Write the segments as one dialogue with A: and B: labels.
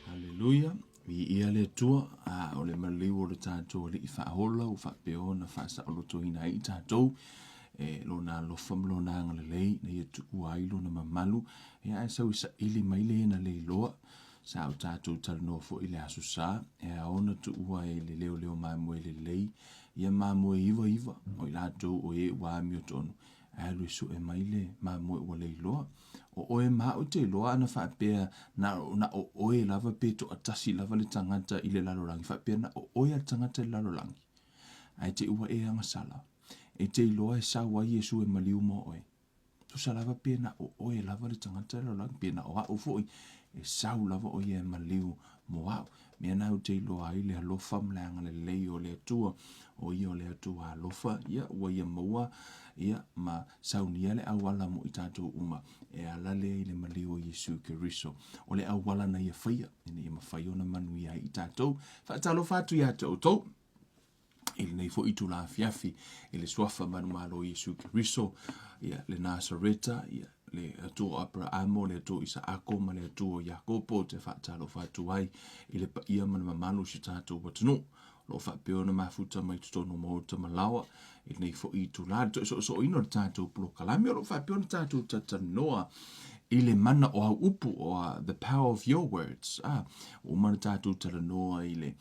A: Haleluia, viia le Atua, a o le maliu o le tatou Alii faaola ua faapea ona faasaolotoina ai i tatou e lona alofa ma lona agalelei ina ia tuua ai lona mamalu, ia ae sau e saili mai le na le iloa. Sa o tatou talanoa foi i le Aso Sa, e ao ona tuua e le leoleo mamoe lelei ia mamoe iva iva o i latou o e ua amiotonu, ae alu e sue mai le mamoe ua leiloa. O oe ma au e te iloa ana faapea na o, na o oe lava pe toatasi lava le tagata i le lalolagi, faapea na o oe a le tagata i le lalolagi, ae te i ua e agasala, e te iloa e sau ai Iesu e maliu mo oe. Tusa lava pe na o oe lava le tagata i le lalolagi, pe na o au foi, e sau lava o ia e maliu mo au. Mea na ou te iloa ai le alofa ma le agalelei o le Atua, o ia o le Atua alofa, ia ua ia maua ia ma saunia le auala mo i tatou uma e ala lea i le maliu o Iesu Keriso. O le auala na ia faia, ina ia mafai ona manuia ai i tatou. Faatalofa atu ia te outou i lenei foi itula afiafi i le suafa manumalo o Iesu Keriso, ia, le Nasareta, ia, le Atua o Aperaamo, le Atua o Isaako ma le Atua o Iakopo, ou te faatalofa atu ai i le paia ma le mamalu o si o tatou atunuu. O lo o faapea ona mafuta mai totonu o maota ma laoa i lenei foi itula, le toe soosooina o le tatou polokalame, o lo o faapea ona tatou talatalanoa i le mana o au upu, o the power of your words. Ah, ua uma ona tatou talanoa i le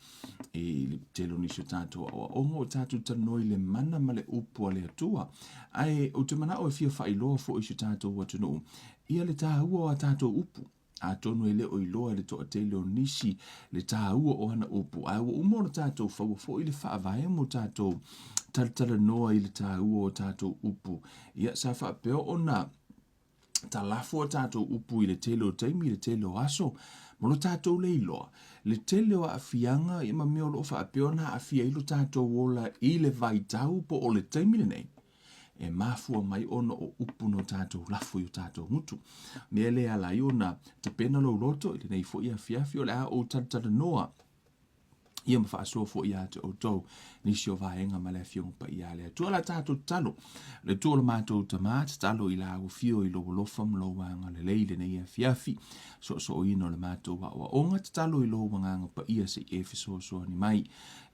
A: i le tele o nisi o tatou aoaoga o tatou talanoa i le mana ma le upu a le Atua. Ae ou te manao e fia faailoa foi i si o tatou atunuu ia le taua o a tatou upu. Atonu e le o iloa e le toatele o nisi le taua o ana upu, ae ua uma ona tatou faua foi le faavae mo tatou talatalanoa i le taua o tatou upu. Ia, sa faapea ona talafo a tatou upu i le tele o taimi, i le tele o aso, ma lo tatou le iloa, le tele o aafiaga ia ma mea o lo o faapea ona aafia ai lo tatou ola i le vaitau po o le taimi lenei, e mafua mai ona o upu na o tatou lafo i o tatou gutu. Mea lea e ala ai ona tapena lou loto i lenei foi afiafi, o le a ou talatalanoa ia ma faasoa foi ia te outou nisi o vaega ma le Afioga Paia a le Atua. O le a tatou tatalo, le Atua o le matou Tama, tatalo i la afio i lou alofa ma lou agalelei i lenei afiafi, soosooina o le matou aoaoga, tatalo i lou agaga paia se i e fesoasoani mai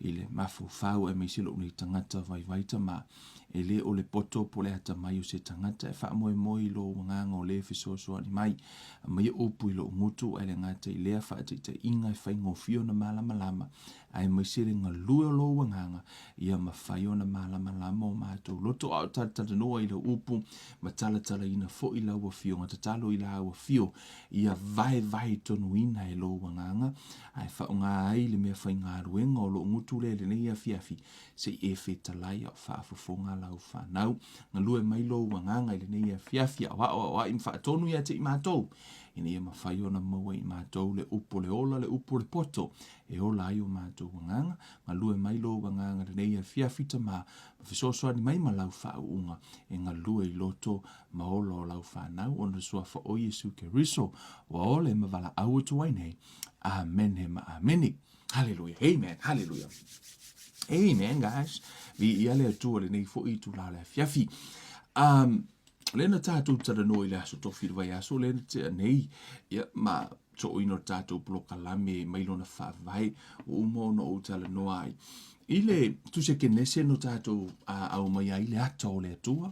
A: i le mafaufau aemaise lou nei tagata vaivai Tama. E le o le poto po o le atamai o se tagata e faamoemoe i lou agaga o le fesoasoani mai. Aumaia upu i lou gutu ae le gata i lea faataitaiga e faigofie ona malamalama, aemaise le galue o lou agaga ia mafai ona malamalama o matou loto a o talatalanoa i lau upu ma talatalaina foi lau afioga. Tatalo i lau afio ia vaevaetonuina e lou agaga ae faaaoga ai le mea faigaluega o lou gutu lea i lenei afiafi Se i e fetalai a o faafofoga lau fanau. Galue mai lou agaga i lenei afiafi a o aoaoai ma faatonu ia te i matou, ina ia mafai ona maua i matou le upu o le ola, le upu o le poto, e ola ai o matou agaga. Galue mai lou agaga i lenei afiafi, Tama, ma fesoasoani mai ma lau faauuga e galue i loto ma ola o lau fanau, ona le Suafa o Iesu Keriso, ua ola e ma valaau atu ai nei. Amene ma amene. Hallelujah. Amen. Hallelujah. Amen, guys. Viia le Atua lenei foi itula o le afiafi. Lea na tatou talanoa i le aso tofi i le vaiaso lea na tea nei, ia, ma sooina o le tatou polokalame mai lona faavae, ua uma ona ou talanoa ai. I le Tusi a Kenese na tatou au mai ai le ata o le Atua,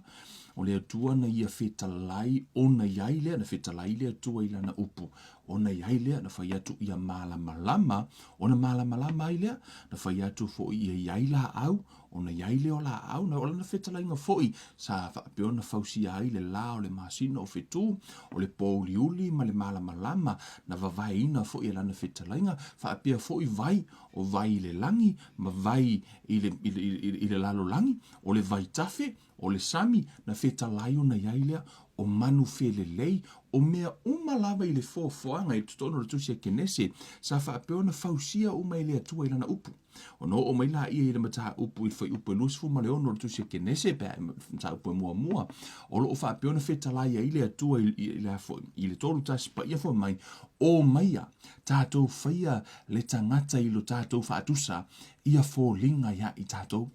A: o le Atua na ia fetalai ona i ai lea, na fetalai le Atua i lana upu, Ona i ai lea, na fai atu ia malamalama, ona malamalama ai lea, na fai atu foi ia i ai laau, ona i ai lea o laau, na o lana fetalaiga foi sa faapea ona fausia ai le la o le masina o Fetu, o le pōuliuli ma le malamalama, na vavaeina foi e lana fetalaiga, faapea foi vai, o vai i le lagi, ma vai i le, i le, i le, i le lalolagi, o le vaitafe, O le sami, na fetalai ona i ai lea, o manu felelei, o mea uma lava i le foafoaga i totonu o le Tusi a Kenese, sa faapea ona fausia uma e le Atua i Lana upu. Ona oo mai laia i le mataupu i le fuaiupu e 26 o le Tusi a Kenese, pe a mataupu e muamua, o lo o faapea ona fetalai ai le Atua i, i, le, i le 31 paia fai mai, O maia, tatou faia le tagata i lo tatou faatusa, ia foliga ia i tatou.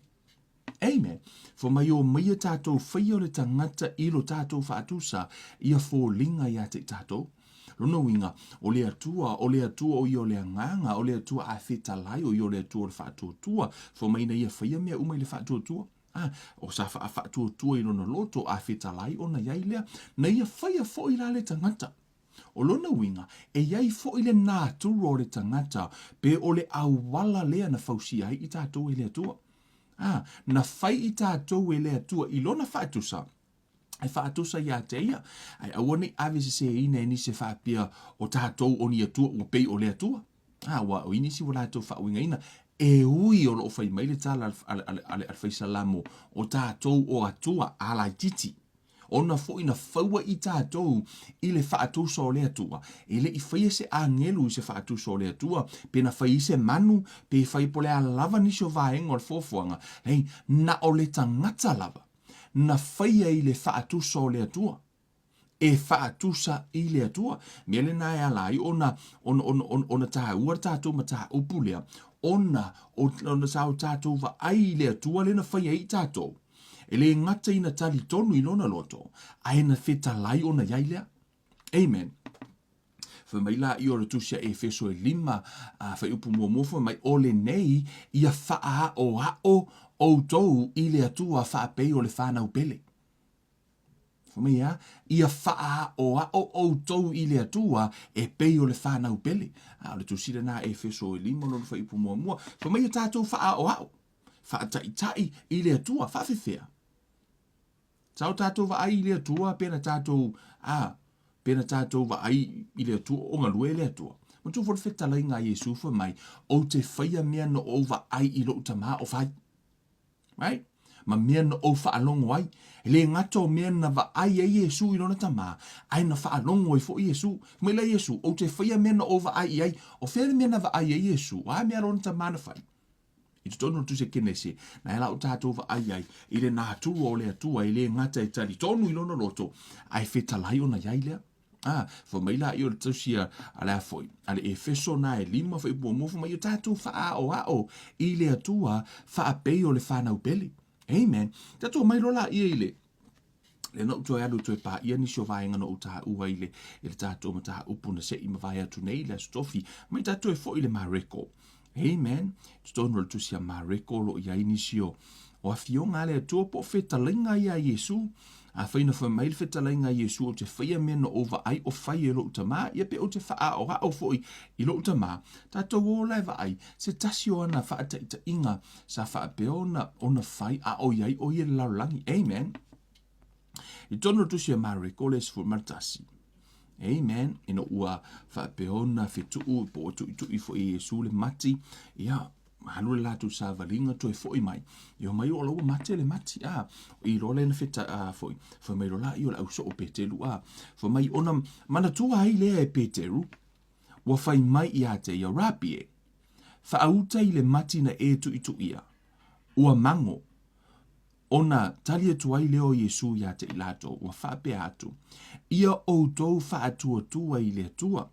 A: Amen. Fai mai o maia tatou faia o le tagata i lo tatou faatusa, ia foliga ia te i tatou. Lona uiga, o le Atua, o le Atua o ia o le agaga, o le Atua a fetalai, o ia o le Atua o le faatuatua. Fai mai na ia faia mea uma i le faatuatua. Ah, o sa faatuatua i lona loto, a fetalai ona i ai lea. Na ia faia foi la le tagata. O lona uiga, e i ai foi le natura o le tagata pe o le auala lea na fausia ai i tatou e le Atua. A, na fai i tatou e le Atua i lona faatusa, e faatusa ia te ia, ae aua ne i aveseseina e nisi e faapea o tatou o ni Atua ua pei o le Atua. A, ua o i nisi ua latou faauigaina, e ui o lo o fai mai le tala a le Faisalamo, o tatou o Atua a laitiiti. Ona foi na faua i tatou i le faatusa o le Atua. E le i faia se agelu i se faatusa o le Atua, pe na fai i se manu, pe fai po o le a lava nisi o vaega o le fuafuaga, leai, na o le tagata lava na faia i le faatusa o le Atua. E faatusa i le Atua. Mea lena e ala ai ona, ona, ona, ona, ona taua le tatou mataupu lea, ona ona sa o tatou vaai i le Atua lea na faia ai i tatou. E le gata ina talitonu i lona loto, ae na fetalai ona i ai lea. Amen. Fai mai la i o le tusi a Efeso e 5, a fuaiupu muamua fai mai, o lenei ia faaoao outou i le Atua faapei o le fanau pele. Fai mai a, ia faaoao outou i le Atua e pei o le fanau pele. A o le tusi lena a Efeso e 5 lona fuaiupu muamua. Fai mai ia tatou faaoao, faataitai i le Atua, faafefea. Sa o tatou vaai i le Atua pe na tatou, a, pe na tatou vaai i le Atua o galue le Atua. Manatua foi le fetalaiga a Iesu fai mai, ou te faia mea na ou vaai i lou Tama o fai. Right? Ma mea na ou faalogo ai. E le gata o mea na vaai ai Iesu i lona Tama, ae na faalogo ai foi Iesu. Fai mai la Iesu, ou te faia mea na ou vaai i ai. O fea le mea na vaai ai Iesu? O a mea lona Tama na fai? I totonu o le Tusi a Kenese, na e la o tatou vaai ai i le natura o le Atua e le gata e talitonu i lona loto, ae fetalai ona i ai lea. A, fai mai la i o le tusi a, a le a foi, a le Efeso na e 5 fuaiupu muamua fai mai ia tatou faaoao i le Atua faapei o le fanau pele. Amen. Tatou omai loa laia i le lea na ou toe alu toe paia nisi o vaega na ou taua i le, i le tatou mataupu na se'i mavae atu nei i le Aso Tofi, mai tatou e foi i le Mareko. Amen. Totonu o le tusi a Mareko o lo o i ai nisi o, o afioga a le Atua po o fetalaiga ia a Iesu. Afai na fai mai le fetalaiga a Iesu ou te faia mea na ou vaai o fai e lou Tama, ia pe ou te faaoao foi i lou Tama, tatou o la e vaai se tasi o ana faataitaiga sa faapea ona, ona fai a o i ai o ia i le lalolagi. Amen. I totonu o le tusi a Mareko le 11. Amen. Ina ua faapea ona fetuu po o tuitui foi e Iesu le mati, ia, alu le latou savaliga toe foi mai. Ia omai o la ua mate le mati, a, i loa lea na feta, a, foi, fai mai loa la i o le ausoo o Peteru, a, fai mai ona manatua ai lea e Peteru, ua fai mai ia te ia, Rabi e, faauta i le mati na e tuituia, ua mago, Ona tali atu ai lea o Iesu ia te i latou, ua faapea atu, Ia outou faatuatua i le Atua.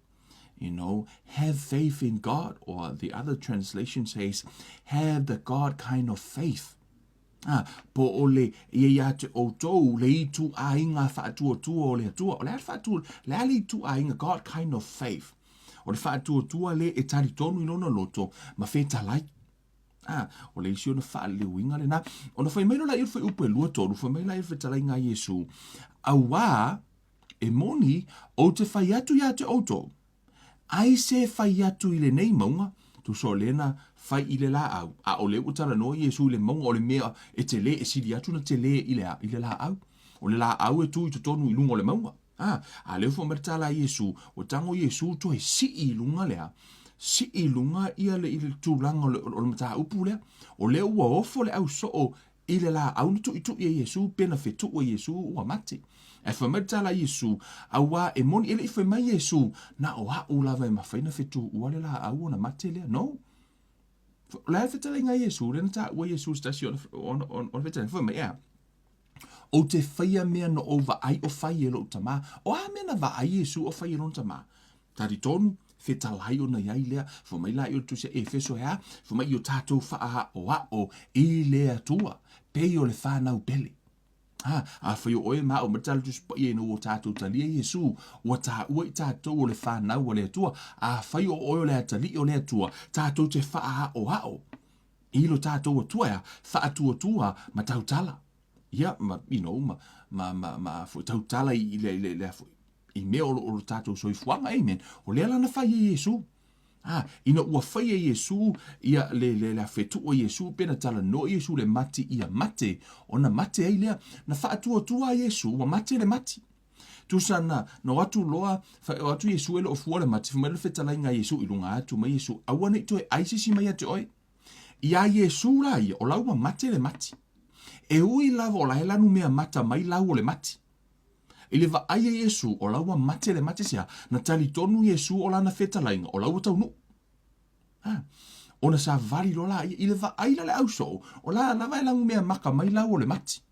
A: You know, have faith in God, or the other translation says, have the God kind of faith. Ah, po o le ia ia te outou le ituaiga faatuatua o le Atua. O le a le faatu, le a le ituaiga God kind of faith. O le faatuatua le e talitonu i lona loto ma fetalai. A, o le isi ona faaliliuina lena. Ona fai mai loa laia o le fuaiupu e 23, fai mai laia o le fetalaiga a Iesu, Auā, e moni, ou te fai atu ia te outou, ai se fai atu i lenei mauga, tusa o lea na fai i le laau, a o lea ua talanoa Iesu i le mauga o le mea e tele, e sili atu ona tele i le, i le laau. O le laau e tu i totonu i luga o le mauga. A, a lea ua fai mai le tala a Iesu, ua tago Iesu toe sii i luga lea, sii i luga ia le, i le tulaga o le, o le mataupu lea. O lea ua ofo le ausoo i le laau na tuitui e Iesu pe na fetuu e Iesu ua mate. Ae fai mai le tala a Iesu, auā e moni, e le i fai mai Iesu, na o a'u lava e mafai na fetuua le laau ona mate lea. No. O le a le fetalaiga a Iesu, lea na taua Iesu i se tasi o ona, ona, ona fetalaiga, fai mai, e a? Ou te faia mea na ou vaai o fai e lou Tama. O a mea na vaai Iesu o fai e lona Tama? Talitonu, fetalai ona i ai lea. Fai mai la i o le tusi a Efeso e a? Fai mai i o tatou faaoao i le Atua, pei o le fanau pele. Ha, afai o oe ma au ma tala tusi paia ina ua tatou talia Iesu, ua taua i tatou o le fanau a le Atua. Afai o oe o le atalii o le Atua, tatou te faaoao I lo tatou Atua ea, faatuatua ma tautala. Ia, ma, you know, ma, ma, ma, ma foi, tautala i, i le, i le, le, foi, i mea o lo, o lo tatou soifuaga, amen. O lea la na fai e Iesu. Ah, ina ua fai e Iesu, ia, le, le, le afetuʻu a Iesu, pe na talanoa Iesu le mati ia mate, ona mate ai lea. Na faatuatua a Iesu, ua mate le mati. Tusa na, na o atu loa, fa, o atu Iesu e le o fua le mati, fai mai le fetalaiga a Iesu i luga atu mai Iesu, aua ne i toe ai se isi mai ia te oe. Iā Iesu la ia, o la ua mate le mati. E ui lava o la e lanu mea mata mai lau o le mati. I le vaai a Iesu o la ua mate le mati sea, na talitonu Iesu o lana fetalaiga o la ua taunuu. A, ona savali loa laia, i le vaai la le ausoo, o la lava e lagumea maka mai lau o le mati.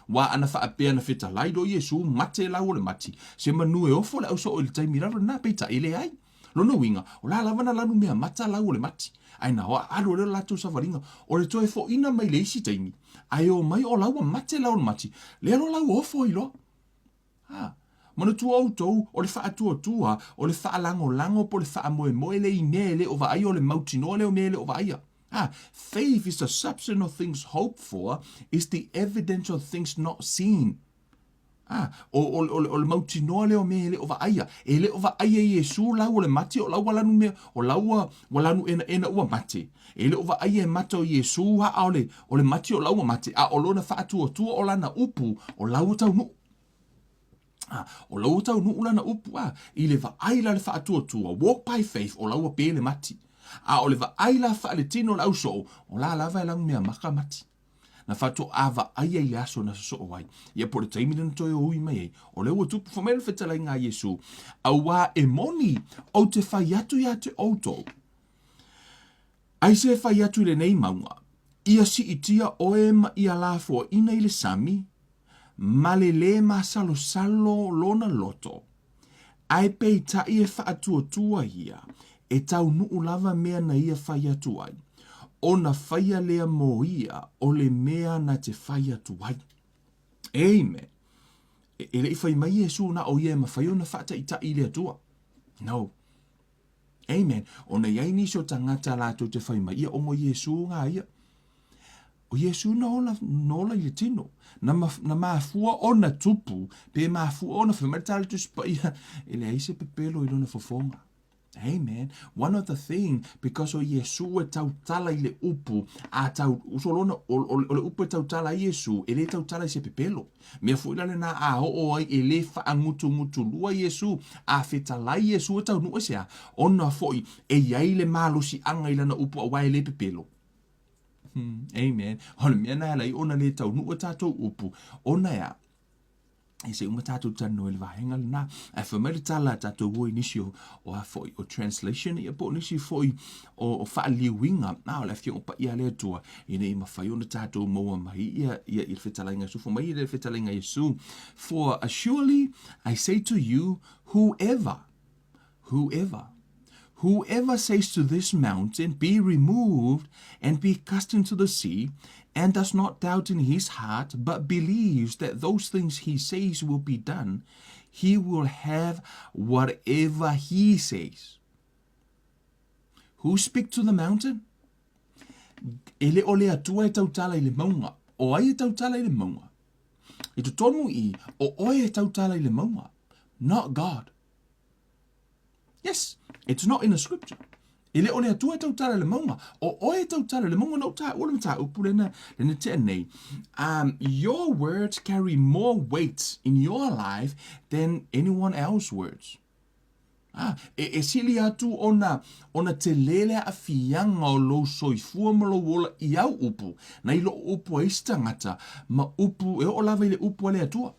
A: Ua ana faapea na fetalai loa Iesu mate lau o le mati, se manu e ofo le ausoo i le taimi lava lena, peitai e leai. Lona uiga, o la lava na lanu mea mata lau o le mati, ae na alu lea o le latou savaliga, o le toe foina mai le isi taimi, ae omai o la ua mate lau o le mati, lea loa la ua ofo ai loa. Ha, manatua outou, o le faatuatua, o le faalagolago po o le faamoemoe lea i mea e le o vaaia, o le mautinoa lea o mea e le o vaaia. Ha, faith is the substance of things hoped for, is the evidence of things not seen. A, o, o, o, o le mautinoa lea o mea e le o vaaia. E le o vaaia Iesu lau o le mati, o lau ua lanu mea, o lau ua, ua lanu enaena ua mate. E le o vaaia e mata o Iesu haa o le, o le mati o lau ua mate, a o lona faatuatua o lana upu, o lau ua taunuu. A, o lau ua taunuu lana upu, a, i le vaai la le faatuatua, walk by faith, o lau ua pe le mati. A o le vaai la faaletino o le ausoo, o la lava e lanu mea maka mati. Na faatoa vaaia i le aso na sosoo ai, ia po o le taimi lea na toe ui mai ai, o lea ua tupu. Fai mai le fetalaiga a Iesu, Auā e moni, ou te fai atu iā te outou, aisea e fai atu i lenei mauga, ia siitia oe ma ia lafoaina i le sami, ma le lē masalosalo lona loto, ae peitai e faatuatua ia, e taunuu lava mea na ia fai atu ai, ona faia lea mo ia o le mea na te fai atu ai. Amen. E, e le i fai mai Iesu na o ia e mafai ona faataitai i le Atua. No. Amen. Ona i ai nisi o tagata latou te fai mai, ia omo Iesu ngā ia. O Iesu na ola, na ola i le tino. Na, ma, na mafua ona tupu, pe mafua ona fai mai le tala Tusi Paia, e leai se pepelo i lona fofoga. Amen. One of the thing, because o Iesu e tautala i le upu, a tau, uso lona, o, o, o le upu e tautala ai Iesu, e le tautala i se pepelo. Mea foi la lena a oo ai e le faagutugutulua Iesu, a fetalai Iesu e taunuu ai se a? Ona foi e i ai le malosiaga i lana upu aua e le pepelo. Hmm, amen. O le mea na e ala ai ona le taunuu a tatou upu, ona e a? E se uma tatou talanoa i le vaega lena. Ae fai mai le tala a tatou o i nisi o, o a foi, o translation, ia po o nisi foi o, o faaliliuina, a o le Afioga Paia a le Atua, ina ia mafai ona tatou maua mai ia, ia, ia le fetalaiga Iesu. Fai mai le fetalaiga Iesu, For surely I say to you, whoever, whoever, whoever says to this mountain, be removed and be cast into the sea, and does not doubt in his heart, but believes that those things he says will be done, he will have whatever he says. Who speak to the mountain? E le o le Atua e tautala i le mauga. O ai e tautala i le mauga? I totonu i, o oe e tautala i le mauga. Not God. Yes, it's not in the scripture. E le o le Atua e tautala i le mauga. O oe e tautala i le mauga na ou taua le mataupu lena, lena tea nei. Your words carry more weight in your life than anyone else's words. A, e, e sili atu ona, ona telē le aafiaga o lou soifua ma lou ola i au upu, nai loo upu a isi tagata, ma upu, e oo lava i le upu a le Atua.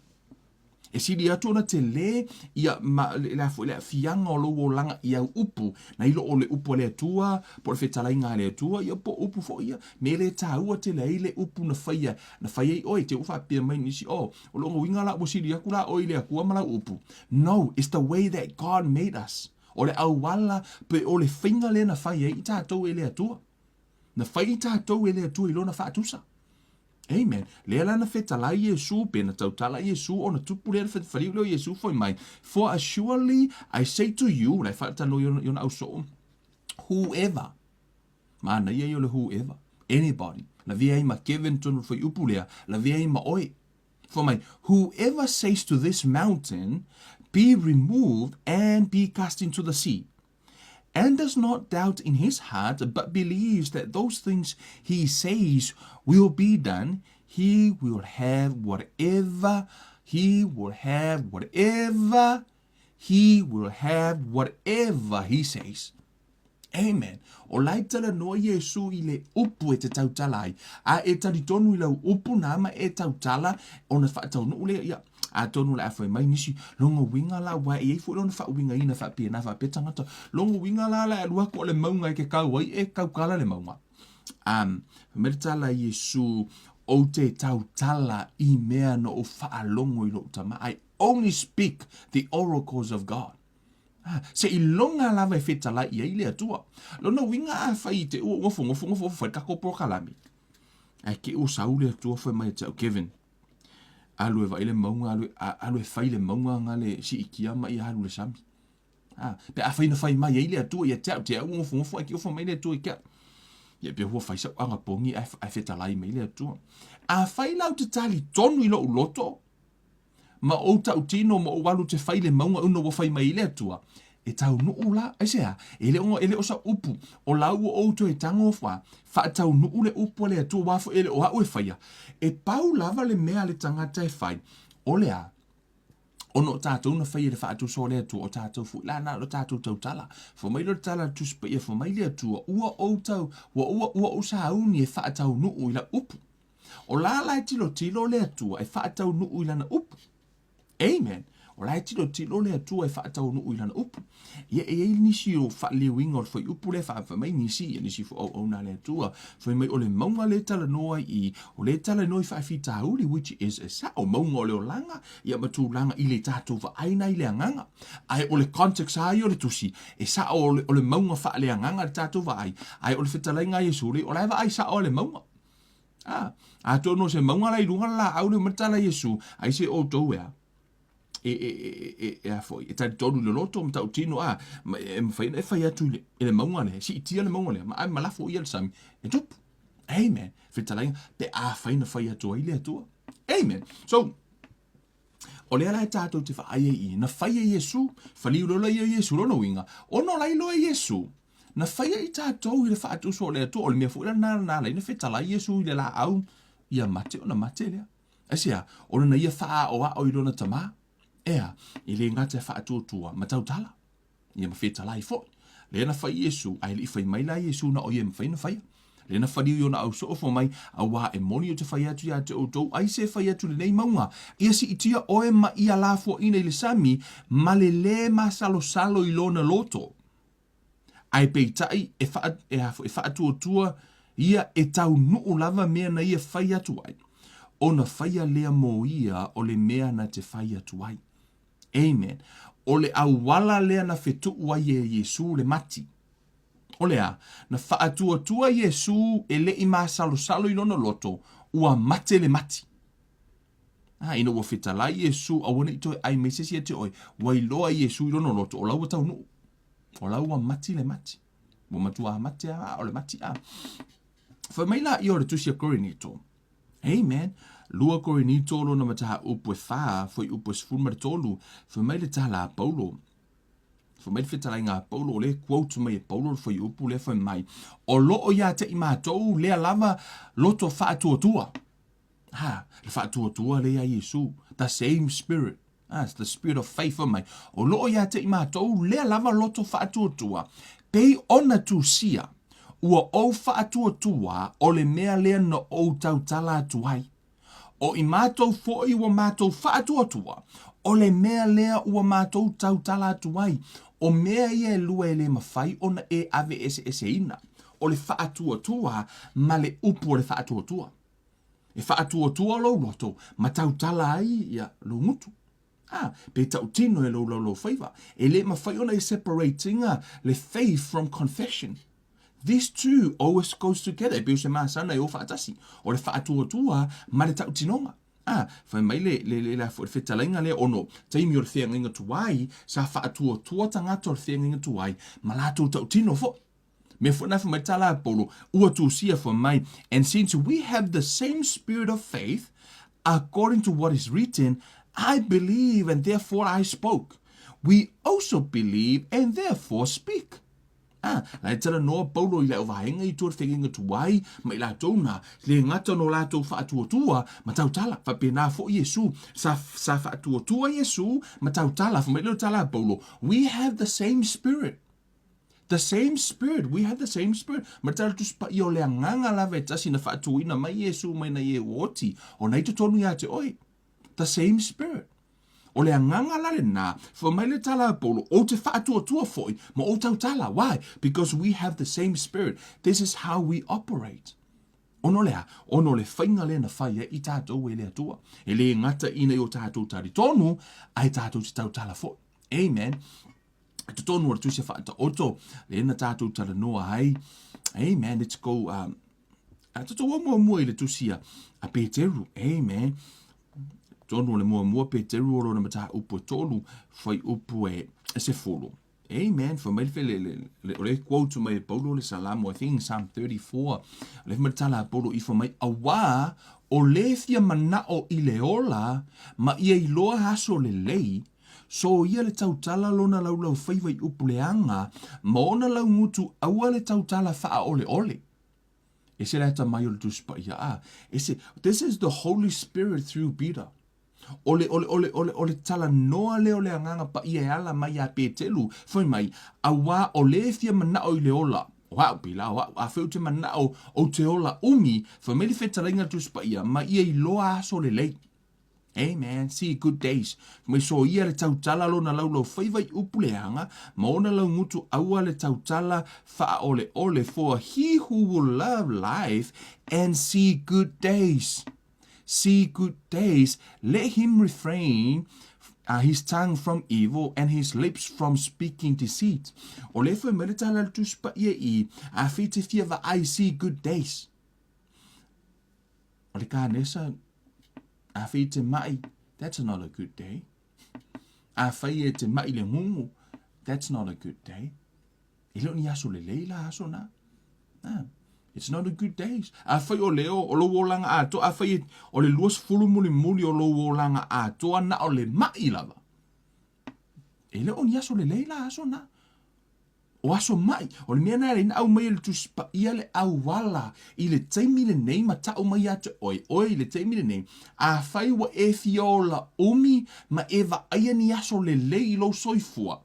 A: E sili atu ona telē ia ma, le, le a foi le aafiaga o lou olaga i au upu, nai lo o le upu a le Atua, po o le fetalaiga a le Atua, ia po o upu foi ia, me le tāua tele ai le upu na faia, na fai ai oe, te i ua faapea mai nisi, oh, o lona uiga la ua sili atu la oe i le Atua ma lau upu. No, it's the way that God made us. O le auala pe o le faiga lea na fai ai i tatou e le Atua. Na fai i tatou e le Atua i lona faatusa. Amen. Lea la na fetalai Iesu, pe na tautala Iesu, ona tupu lea na faliu lea o Iesu fai mai, For assuredly I say to you, la e faatalanoa i ona ausoo, whoever, manaia ia o le whoever, anybody, lavea ai ma Kevin tonu le fuaiupu lea, lavea ai ma oe. Fai mai, whoever says to this mountain, be removed and be cast into the sea, and does not doubt in his heart, but believes that those things he says will be done, he will have whatever, he will have whatever, he will have whatever he says. Amen. O la e talanoa Iesu i le upu e te tautala ai, a e talitonu i lau upu na ma e tautala ona faataunuu lea, ia. Atonu o le a fai mai nisi, lona uiga la aua e i ai foi lona faauigaina faapena faapea tagata, lona uiga la o le a alu atu o le mauga e te kau ai e tautala le mauga. Um, fai mai le tala a Iesu, ou te tautala i mea na ou faalogo i lou tama. I only speak the oracles of God. Ah, seiloga lava e fetalai i ai le Atua. Lona uiga afai i te ua nofo nofo nofo nofo fai le tatou polokalame, ae te i ua sau le Atua fai mai ia te au, Kevin, alu e vaai le mauga, alu, alu e fai le mauga na le siitia ma ia alu i le sami. Ah, pe afai na fai mai ai le Atua ia te au, te au ua nofo nofo ae te i ua fai mai le Atua i te au. Ia pei ua fai sau anapogi ae, ae fetalai mai le Atua. Afai la ou te talitonu i lou loto, ma ou tautino ma ou alu te fai le mauga ona ua fai mai ai le Atua, e taunuu la, aisea? E le o, e le o sau upu, o la ua ou toe tago fa, faataunuu le upu a le Atua, aua foi e le o au e faia. E pau lava le mea a le tagata e fai, o le a? Ona o tatou na faia i le faatusa o le Atua, o tatou foi la na o le tatou tautala. Fai mai lea o le tala a le Tusi Paia, fai mai le Atua, ua ou tau, ua, ua, ua ou sauni e faataunuu i lau upu. O la la e tilotilo le Atua e faataunuu i lana upu. Amen. O la e tilotilo le Atua e faataunuu i lana upu. Ia e i ai nisi o faaliliuina o le fuaiupu lea fai mai nisi, ia nisi foi auauna a le Atua, fai mai o le mauga lea e talanoa i, o lea e talanoa i faafitauli, which is e sao, mauga o le olaga, ia ma tulaga i le tatou vaai i le agaga. Ae o le context lava ia o le tusi, e sao o le, o le mauga faaleagaga le tatou vaai, ae o le fetalaiga a Iesu, o la e vaai sao lava le mauga. A, atonu o se mauga la i luga le laau lea ma le tala a Iesu, aisea outou e a? E, e, e, e, e a foi, e talitonu i le loto ma tautino, a, ma, e mafai ona e fai atu i le, i le mauga lea, siitia le mauga lea, ma ave ma lafo ia i le sami, e tupu. Amen. Fetalaiga, pe afai na fai atu ai le Atua. Amen. So, O lea la e tatou te vaai ai i, na fai e Iesu, faliu loa ia Iesu, lona uiga, ona o la iloa e Iesu, na faia i tatou i le faatusa o le Atua, o le mea foi la na na ala ai na fetalai Iesu i le laau, ia mate ona mate lea. Aisea? Ona na ia faaaoao i lona Tama, ea, e le gata e faatuatua ma tautala. Ia ma fetalai foi. Lea na fai Iesu, ae le i fai mai la Iesu na o ia e mafai ona faia. Lea na faliu i ona ausoo fai mai, Auā e moni ou te fai atu ia te outou, aisea e fai atu lenei mauga, ia siitia oe ma ia lafoaina i le sami, ma le lē masalosalo i lona loto. Ae peitai, e wha, e, a, e faatuatua ia e taunuu lava mea na ia fai atu ai, ona faia lea mo ia o le mea na te fai atu ai. Amen. O le auala lea na fetuu ai e Iesu le mati. O le a? Na faatuatua Iesu e le i masalosalo i lona loto, ua mate le mati. A, ina ua fetalai Iesu, aua ne i toe ai mai se isi ia te oe, ua iloa Iesu i lona loto, o la ua taunuu. O la ua mati le mati. Ua matua mate a, o le mati a. Fai mai laia o le tusi a Korinito, Amen. Lua Korinito lona mataupu e fa, fuaiupu e 13, fai mai le tala a Paulo, fai mai le fetalaiga a Paulo, o lea e quote mai e Paulo le fuaiupu lea fai mai, o lo o ia te i matou lea lava loto faatuatua. Ha, le faatuatua lea ia Iesu, the same spirit. Ah, it's the spirit of faith fai mai, o lo o ia te i matou lea lava loto faatuatua, pei ona tusia, ua ou faatuatua o le mea lea na ou tautala atu ai. O i matou foi ua matou faatuatua, o le mea lea ua matou tautala atu ai, o mea ia e lua e le mafai ona e ave eseeseina, o le faatuatua ma le upu o le faatuatua. E faatuatua lou loto ma tautala ai ia lou gutu. Ah, pe tautino e lou laulaufaiva. E le mafai ona e separate ina le faith from confession. These two always goes together. E pei o se masana e o faatasi. O le faatuatua ma le tautinoga. Ah, fai mai le, le, le, le, le fetalaiga lea ono taimi o le feagaiga tuai, sa faatuatua tagata o le feagaiga tuai ma latou tautino foi. Mea foi na fai mai tala a Paulo, ua tusia fai mai, and since we have the same spirit of faith, according to what is written, I believe and therefore I spoke. We also believe and therefore speak. Ah, la e talanoa Paulo i lau vaega i tua o le feagaiga tuai ma i latou na, le gata no latou faatuatua ma tautala. Faapena foi Iesu, sa, sa faatuatua Iesu ma tautala. Fai mai lea o le tala a Paulo, we have the same spirit. The same spirit, we have the same spirit. Ma tala Tusi Paia o le agaga lava e tasi na faatuina mai Iesu mai na ie ua oti, o na i totonu ia te oe. The same spirit. O le agaga la lenā, fai mai le tala a Paulo, ou te faatuatua foi ma ou tautala. Why? Because we have the same spirit. This is how we operate. Ona o le a? Ona o le faiga lea na fai ai i tātou e le Atua. E le gata ina i o tātou talitonu, ae tātou te tautala foi. Amen. I totonu o le tusi faataoto, lea na tātou talanoa ai. Amen. Let's go. Um, a tatou o muamua i le tusi a, a Peteru. Amen. Tonu o le muamua Peteru o lona mataupu e tolu, fuaiupu e, e sefulu. Amen. Fai mai le, le, le, o le quote mai e Paulo le Salamo, I think Psalm 34. Le fai mai le tala a Paulo i fai mai, auā o le fia mana'o i le ola ma ia iloa aso lelei, soia le tautala lona laulaufaiva i upu leaga ma ona laugutu aua le tautala faaoleole. Ese le atamai o le Tusi Paia. Ah, ese, this is the Holy Spirit through Peter. O le, o le, o le, o le, o le talanoa lea o le Agaga Paia e ala mai iā Peteru, fai mai, Auā o le fia manao i le ola, o a'u, pēlā o a'u, afai ou te manao ou te ola umi, fai mai le fetalaiga a le Tusi Paia, ma ia iloa aso lelei. Amen. See good days. Fai mai soia le tautala lona laulaufaiva i upu leaga, ma ona laugutu aua le tautala faaoleole, for he who will love life and see good days. See good days, let him refrain uh, his tongue from evil and his lips from speaking deceit. O le fai mai le tala le Tusi Paia i, afai te fia vaai see good days. O le kānesa, afai te mai, that's not a good day. Afai e te mai le ngungu, that's not a good day. E le o ni aso lelei la aso na. Ah, it's not a good days. Afai o leo, o lou olaga atoa, afai o le 20 mulimuli o lou olaga atoa na o le ma'i lava. E le o ni aso lelei la aso na. O aso ma'i, o le mea na e na au mai e le Tusi Paia le auala i le taimi lenei ma ta'u mai ia te oe, oe i le taimi lenei, afai ua e fia ola umi ma e vaaia ni aso lelei i lou soifua,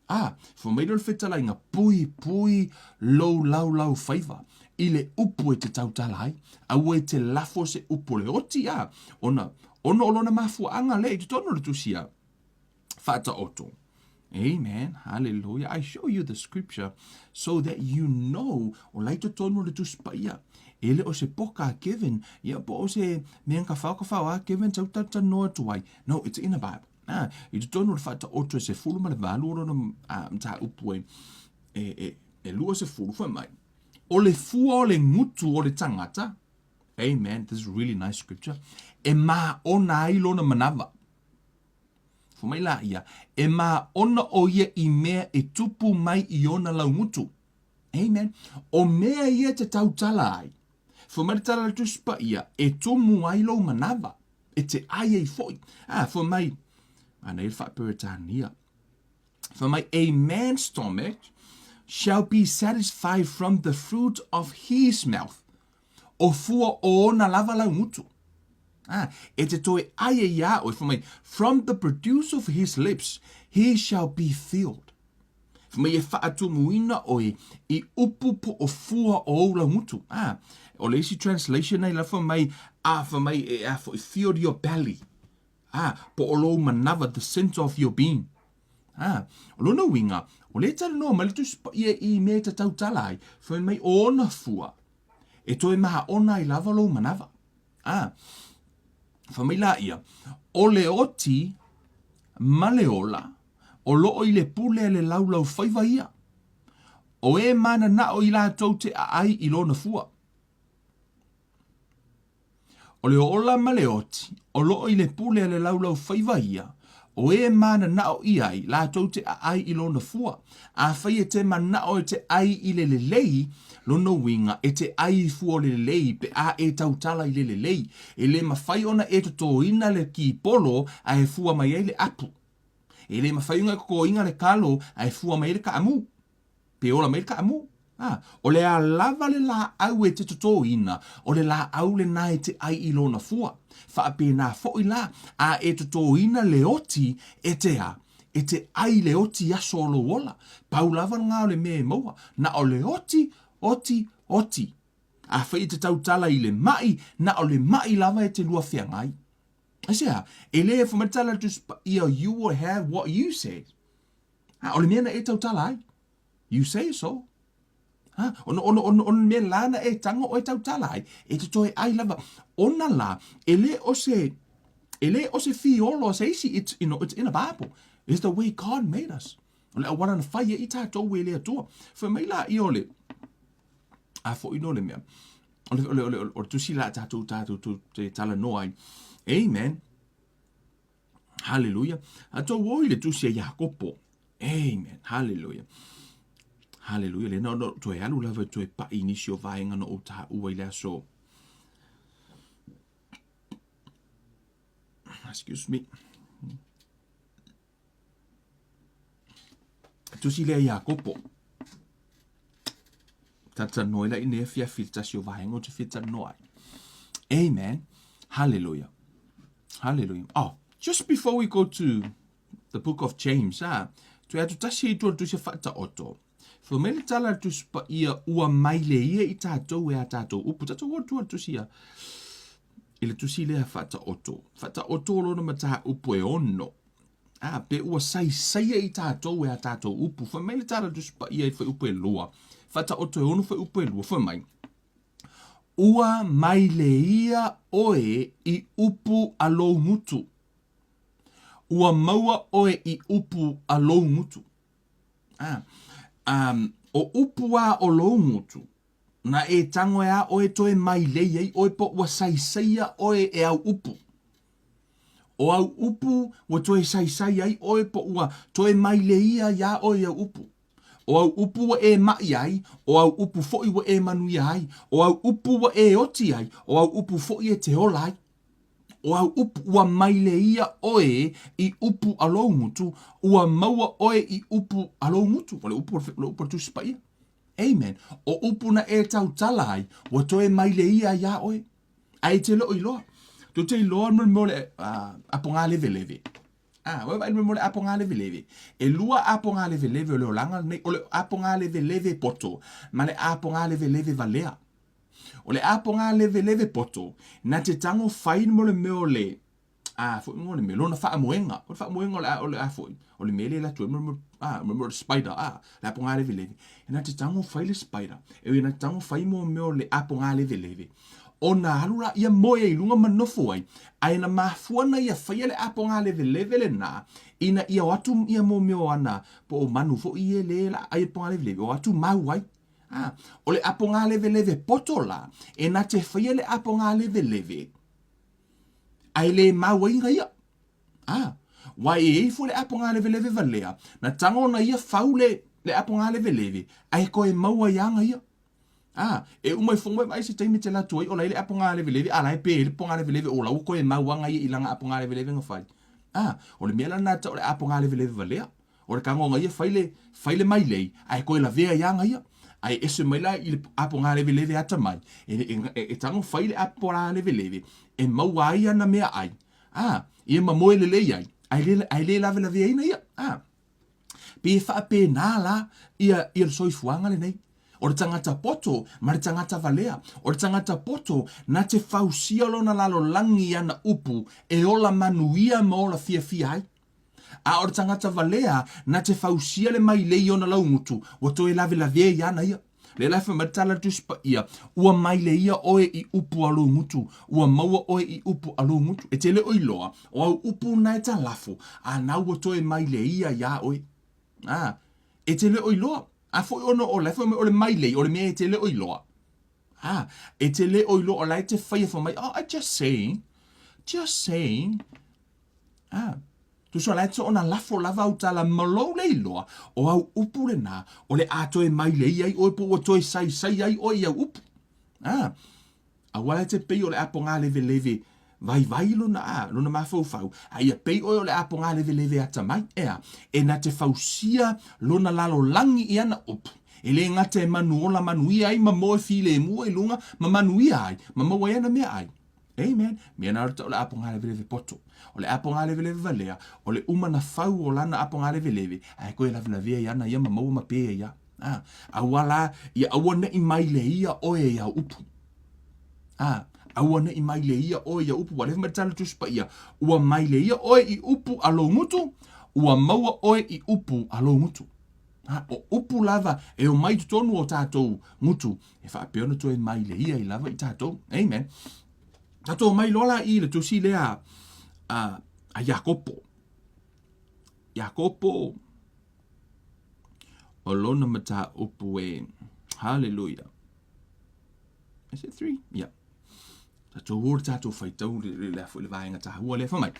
A: Ā, fai mai lea o le fetalaiga, Puipui lou laulaufaiva i le upu e te tautala ai, aua e te lafo se upu o le oti, ā, ona, ona o lona mafuaaga lea i totonu o le tusi a Faataoto. Amen. Hallelujah. I show you the scripture so that you know o la i totonu o le tusi paia. E le o se poka a Kevin, ia po o se mea ka whao ka whao a Kevin tau talanoa atu ai. No, it's in the Bible. Ā, i totonu o le faataoto e 18 o lona mataupu e, e, e, e 20 fai mai, o le fua o le gutu o le tagata, amen, this is really nice scripture, e māona ai lona manava. Fai mai la ia, e māona o ia i mea e tupu mai i ona laugutu. Amen. O mea ia te tautala ai. Fai mai le tala a le Tusi Paia, e tumu ai lou manava. E te ai ai foi. Ah, fai mai, anei le faa-Peretania. Fai mai, a man's stomach shall be satisfied from the fruit of his mouth. O fua o ona lava laugutu. Ah, e te toe ai e iā oe, fai mai, from the produce of his lips he shall be filled. Fai mai e faatumuina oe i upu po o fua o ou laugutu. Ah, o le isi translation nei la fai mai, ah, fai mai e a foi, filled your belly. Ah, po o lou manava, the center of your being. Ah, o lona uiga, o lea e talanoa mai le Tusi Paia i mea e te tautala ai, fai mai o ona fua, e toe mahaona ai lava lou manava. Ah, fai mai la ia, o le oti ma le ola, o loo i le pule a le laulaufaiva ia. O e mananao i latou te aai i lona fua. O le ola ma le oti, o loo i le pule a le laulaufaiva ia, o e mananao i ai, latou te aai i lona fua. Afai e te manao e te ai i le lelei, lona uiga, e te ai i fua o le lelei pe a e tautala i le lelei. E le mafai ona e totoina le kipolo ae fua mai ai le apu. E le mafai ona e totoina le kalo ae fua mai ai le kaamu. Pe ola mai le kaamu. A, o le a lava le laau e te totoina, o le laau lenā e te ai i lona fua. Faapena foi la, a e totoina le oti e te a, e te ai le oti i aso o lou ola. Pau lava lena o le mea e maua, na o le oti, oti, oti. Afai e te tautala i le ma'i, na o le ma'i lava e te lua feagai. Aisea? E le fai mai le tala a le Tusi Paia, you will have what you say. Ha, o le mea na e tautala ai. You say so. Ha, ona, ona, ona, ona mea la na e tango o e tautala ai, e te toe ai lava. Ona la, e le o se, e le o se fiolo se isi, it's, you know, it's in the Bible. It's the way God made us. O le auala na fai ai i tātou e le Atua. Fai mai la i o le, a foi no le mea, o le, o le, o le, o le tusi la tātou, tātou, te tala noa ai. Amen. Hallelujah. A tō o i le tusi a Iakopo. Amen. Hallelujah. Hallelujah. Le no no toe alu lava toe pa'i nisi o vaenga no o tā ua i le aso. Excuse me. Tusi lea Iakopo. Talanoa ai la i nei afiafi le tasi o vaega ou te fia talanoa ai. Amen. Hallelujah. Hallelujah. Oh, just before we go to the book of James, ah, toe atu tasi i tua le tusi whaataoto. Fai mai le tala le tusi paia ua mai le ia i tātou e a tātou upu. Tātou o tua le tusi ia. I le tusi lea whaataoto. Whaataoto lona mataupu e ono. Ā, pe ua saisaia i tātou e ā tātou upu, whai mai le tala Tusi Paia i whaiupu e lua, whataoto e ono whaiupu e lua, whai mai, Ua mai le ia oe i upu a lou ngutu. Ua maua oe i upu a lou ngutu. Ā, um, o upu a o lou ngutu, na e tango e a oe toe mai lei ai oe po ua saisaia oe e au upu. O au upu ua toe saisai ai oe po ua toe maile ia iā oe i au upu. O au upu ua e maʻi ai, o au upu foʻi ua e manuia ai, o au upu ua e oti ai, o au upu foʻi e te ola ai. O au upu ua maile ia oe i upu a lou gutu, ua maua oe i upu a lou gutu. O le upu, o le upu a le Tusi Paia. Amen. O upu na e tautala ai, ua toe maile ia iā oe. Ae e te le o iloa. Tou te iloa le mea o le apoga leveleve. A, ua vaai le mea o le apoga leveleve. E lua apoga leveleve o le olaga lenei, o le apoga leveleve poto ma le apoga leveleve valea. O le apoga leveleve poto, na te tago fai mo le mea o le a foi mo le mea lona faamoega. O le faamoega o le a o le a foi o le mea le alu atu ai mo a mo le spider a le apoga leveleve. E na te tago fai le spider. E na te tago fai mo mea o le apoga leveleve. Ona alu la ia moe ai i luga ma nofo ai, ae na mafua na ia faia le apoga leveleve lenā, ina ia o atu ia mo mea o ana, po o manu foi ia le la ai apoga leveleve, o atu mau ai. A, o le apoga leveleve poto la, e na te faia le apoga leveleve, ae le mau ai ga ia. A, wa e i foi le apoga leveleve valea, na tago na ia fau le, le apoga leveleve, ae koe mau ai aga ia. A, e uma ifo mai vaai se taimi te alu atu ai o la e i le apoga leveleve a la e pe ai le apoga leveleve o la ua koe mau aga ia i lana apoga leveleve na fai. A, o le mea la lena tau o le apoga leveleve valea. O le tagoga ia fai le, fai le mailei ae koe lavea i aga ia. Ae ese mai la i le apoga leveleve atamai, e, e, e, e tago fai le apoga leveleve e maua ai ana meaai. A, ia ma moe lelei ai, ae le, ae le lavelaveaina ia. A, Pe faapena la ia, ia le soifuaga lenei. O le tagata poto ma le tagata valea. O le tagata poto na te fausia lona lalolagi i ana upu e ola manuia ma ola fiafia ai. A o le tagata valea na te fausia le mailei i ona laugutu ua toe lavelavea i ana ia. Lea la e fai mai le tala a le Tusi Paia, ua maileia oe i upu a lou gutu, ua maua oe i upu a lou gutu. E te le o iloa, o au upu na e talafo, a na ua toe maileia iā oe. A, e te le o iloa. A foi ona o la e fai mai o le mailei, o le mea e te le o iloa. A, e te le o iloa o la e te faia fai mai, oh, I just saying, just saying. A, tusa la e te ona lafo lava au tala ma lou le iloa, o au upu lenā, o le a toe mailei ai oe po ua toe saisai ai oe i au upu. A, aua e te pei o le apoga leveleve vaivai lona, a, lona mafaufau, a ia pei oe o le apoga leveleve atamai, ea, e na te fausia lona lalolagi i ana upu, e le gata e manuola manuia ai ma moe filemu ai luga ma manuia ai, ma maua ai ana meaai. Amen. Mea na o le apoga leveleve poto. O le apoga leveleve valea, o le uma na fau o lana apoga leveleve, ae koe lavelavea i ana ia ma maua ma pē ia. Ah, aua la, ia aua neʻi maile ia oe i au upu. Ah, Aua ne i maileia ʻoe ia upu, ua lefa mai le tala Tusi Paia, ua maileia ʻoe i upu a lou gutu, ua maua ʻoe i upu a lou gutu. Ha, o upu lava e o mai totonu o tātou gutu, e faapea ona toe maileia ai lava i tātou. Amen. Tātou mai loa la i le tusi lea a, a Iakopo. Iakopo o lona mataupu e hallelujah. Is it 3? Yeah. Tātou o tātou whaitau le, le, le, le vaenga tāhua le whamai.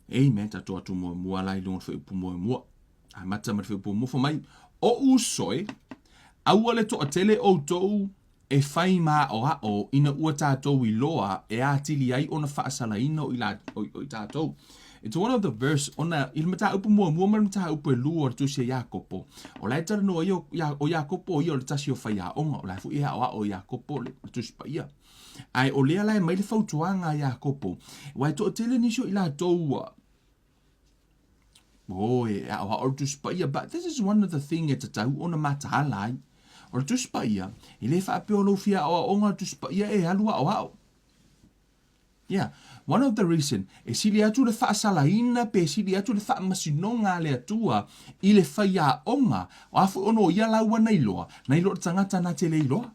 A: Amen. Tātou atu mua mua lai lunga whai upu mua mua. A mata ma le whai upu mua whamai. O usoe, aua le toa tele o tou e fai māʻoaʻo ina ua tātou iloa e atili ai ona faasalaina o i, la, o, o i tātou. It's one of the verse ona i le mataupu muamua ma le mataupu e lua o le tusi a Iakopo. O la e talanoa ia o, ia, o Iakopo ia o le tasi o faiaoga, o la e foi e aʻoaʻo o Iakopo le, le tusi paia. Ae o lea la e mai le fautuaga a Iakopo, ua e toatele nisi o i latou ua Oh, e aʻoaʻo le Tusi Paia, but this is one of the thing e tatau ona mataala ai. O le Tusi Paia, e le faapea o lou fia aʻoaʻoga o le Tusi Paia e alu aʻoaʻo. Yeah, one of the reason, e sili atu le faasalaina pe sili atu le faamasinoga a le Atua i le faiaoga, o a foi ona o ia laua na iloa, na iloa le tagata na te le iloa.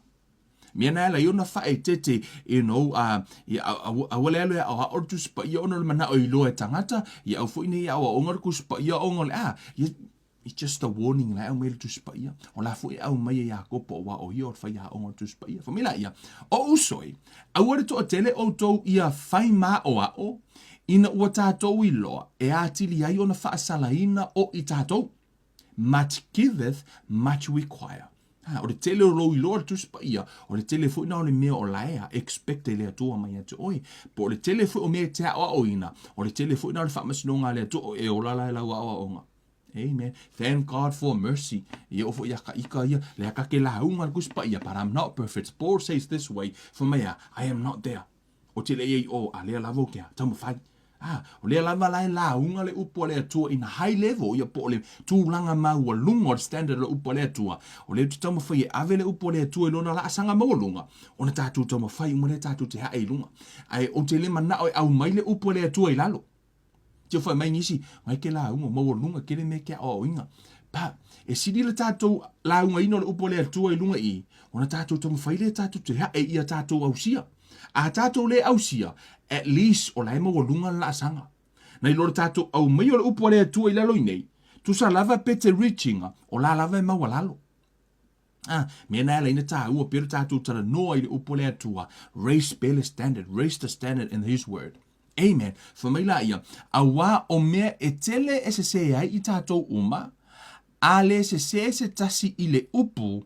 A: Mea na ala ai ona faaeteete, you know, a, ia, aua le alu e aʻoaʻo le Tusi Paia ona o le manaʻo i loa e tagata, ia aua foi nei aʻoaʻoga le Tusi Paia ona o le, a, ia, it's just a warning la e aumai le Tusi Paia. O la foi e aumai e Iakopo aua o ia o le faiaoga o le Tusi Paia. Fai mai laia, O uso e, aua le toatele outou ia fai maʻoaʻo, ina ua tatou iloa e atili ai ona faasalaina o i tatou. Much giveth, much require. Ha, o le tele o lou iloa le Tusi Paia, o le tele foi na o le mea o la e a expect e le Atua mai ia te oe. Po o le tele foi o mea e te aʻoaʻoina, o le tele foi na o le faamasinoga a le Atua e ola la e lau aʻoaʻoga. Amen. Thank God for mercy. Ia o foi ia ka ika ia, le aka ke lauga le Tusi Paia, but I'm not perfect. Paul says this way, for mea, I am not there. O te lei ai o, a lea lava o ke a, taumafai. A, o lea lava la e lauga le upu a le Atua ina high level, ia po o le tulaga maualuga o le standard o le upu a le Atua. O lea ou te taumafai e ave le upu a le Atua i lona laasaga maualuga, ona tatou taumafai uma lea tatou te hae i luga. Ae ou te le manao e aumai le upu a le Atua i lalo. Tio whai mai nisi, ngai ke lauga, maualuga, kele mea ke aoaoina. Pa, e sili le tatou laugaina o le upu a le Atua i luga i, ona tatou taumafai lea tatou te hae ia tatou ausia. A tatou le ausia, at least o la e maualuga le laasaga. Nai lo le tatou aumaia o le upu a le Atua i lalo i nei, tusa lava pe te reach-inga, o la lava e maualalo. Ah, mea na e ala ai na tāua pea le tatou talanoa i le upu a le Atua, raise pea le standard, raise the standard in His word. Amen. Fai mai la ia, auā o mea e tele e sesē ai i tātou uma, a le sesē se tasi i le upu,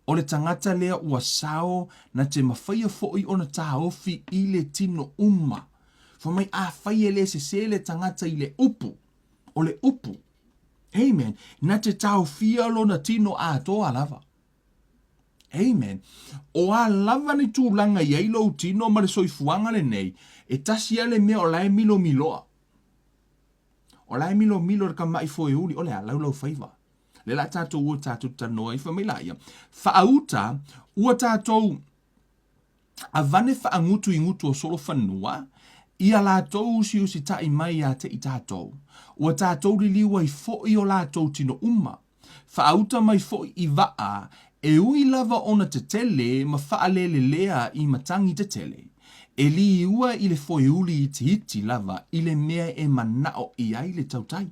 A: o le tagata lea ua sao na te mawhaia foʻi ona tāofi i le tino uma. Fai mai, afai e le sesē le tagata i le upu, o le upu, Amen. Na te taofia lona tino atoa lava. Amen. O a lava ni tulaga i ai lou tino ma le soifuaga lenei, e tasi a le mea o la e milomiloa. O la e milomilo le kamaʻi foeuli, o le a laulau faiva. Le la tatou ua tatou talanoa ai, fai mai laia, faauta ua tatou avane faagutu i gutu o solofanua, ia latou usiusitaʻi mai ia te i tatou. Ua tatou liliu ai foʻi o latou tino uma. Faauta mai foʻi i vaa, e ui lava ona tetele ma faalelelea i matagi tetele, e liua i le foeuli itiiti lava i le mea e manaʻo i ai le tautai.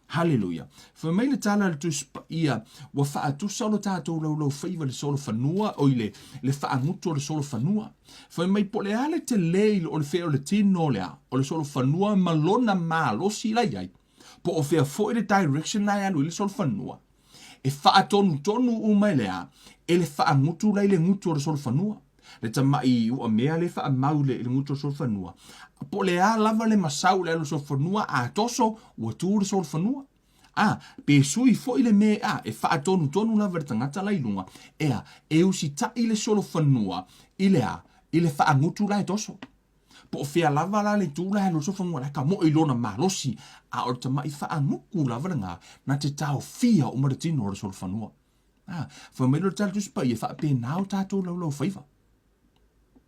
A: Haleluia. Fai mai le tala a le Tusi Paia, ua faatusa lo tatou laulaufaiva i le solofanua, oi le, le faagutu o le solofanua. Fai mai po o le a le tele i o le fea o le tino o le a, o le solofanua ma lona malosi la i ai. Po o fea foi le direction la e alu ai le solofanua. E faatonutonu uma e le a, e le faagutu la i le gutu o le solofanua. Le tamaʻi uamea le faamau i le gutu o le solofanua. Po o le a lava le masau o le alu o le solofanua, a toso, ua tu le solofanua. A, pe sui foi le mea a, e faatonutonu lava e le tagata la i luga, e a, e usitaʻi le solofanua i le a, i le faagutu la e toso. Po o fea lava la le itu la e alu ai le solofanua, la e kamoe i lona malosi, a o le tamaʻi faagutu lava lena, na te taofia uma le tino o le solofanua. A, fai mai lea o le tala Tusi Paia, e faapena o tatou laulaufaiva.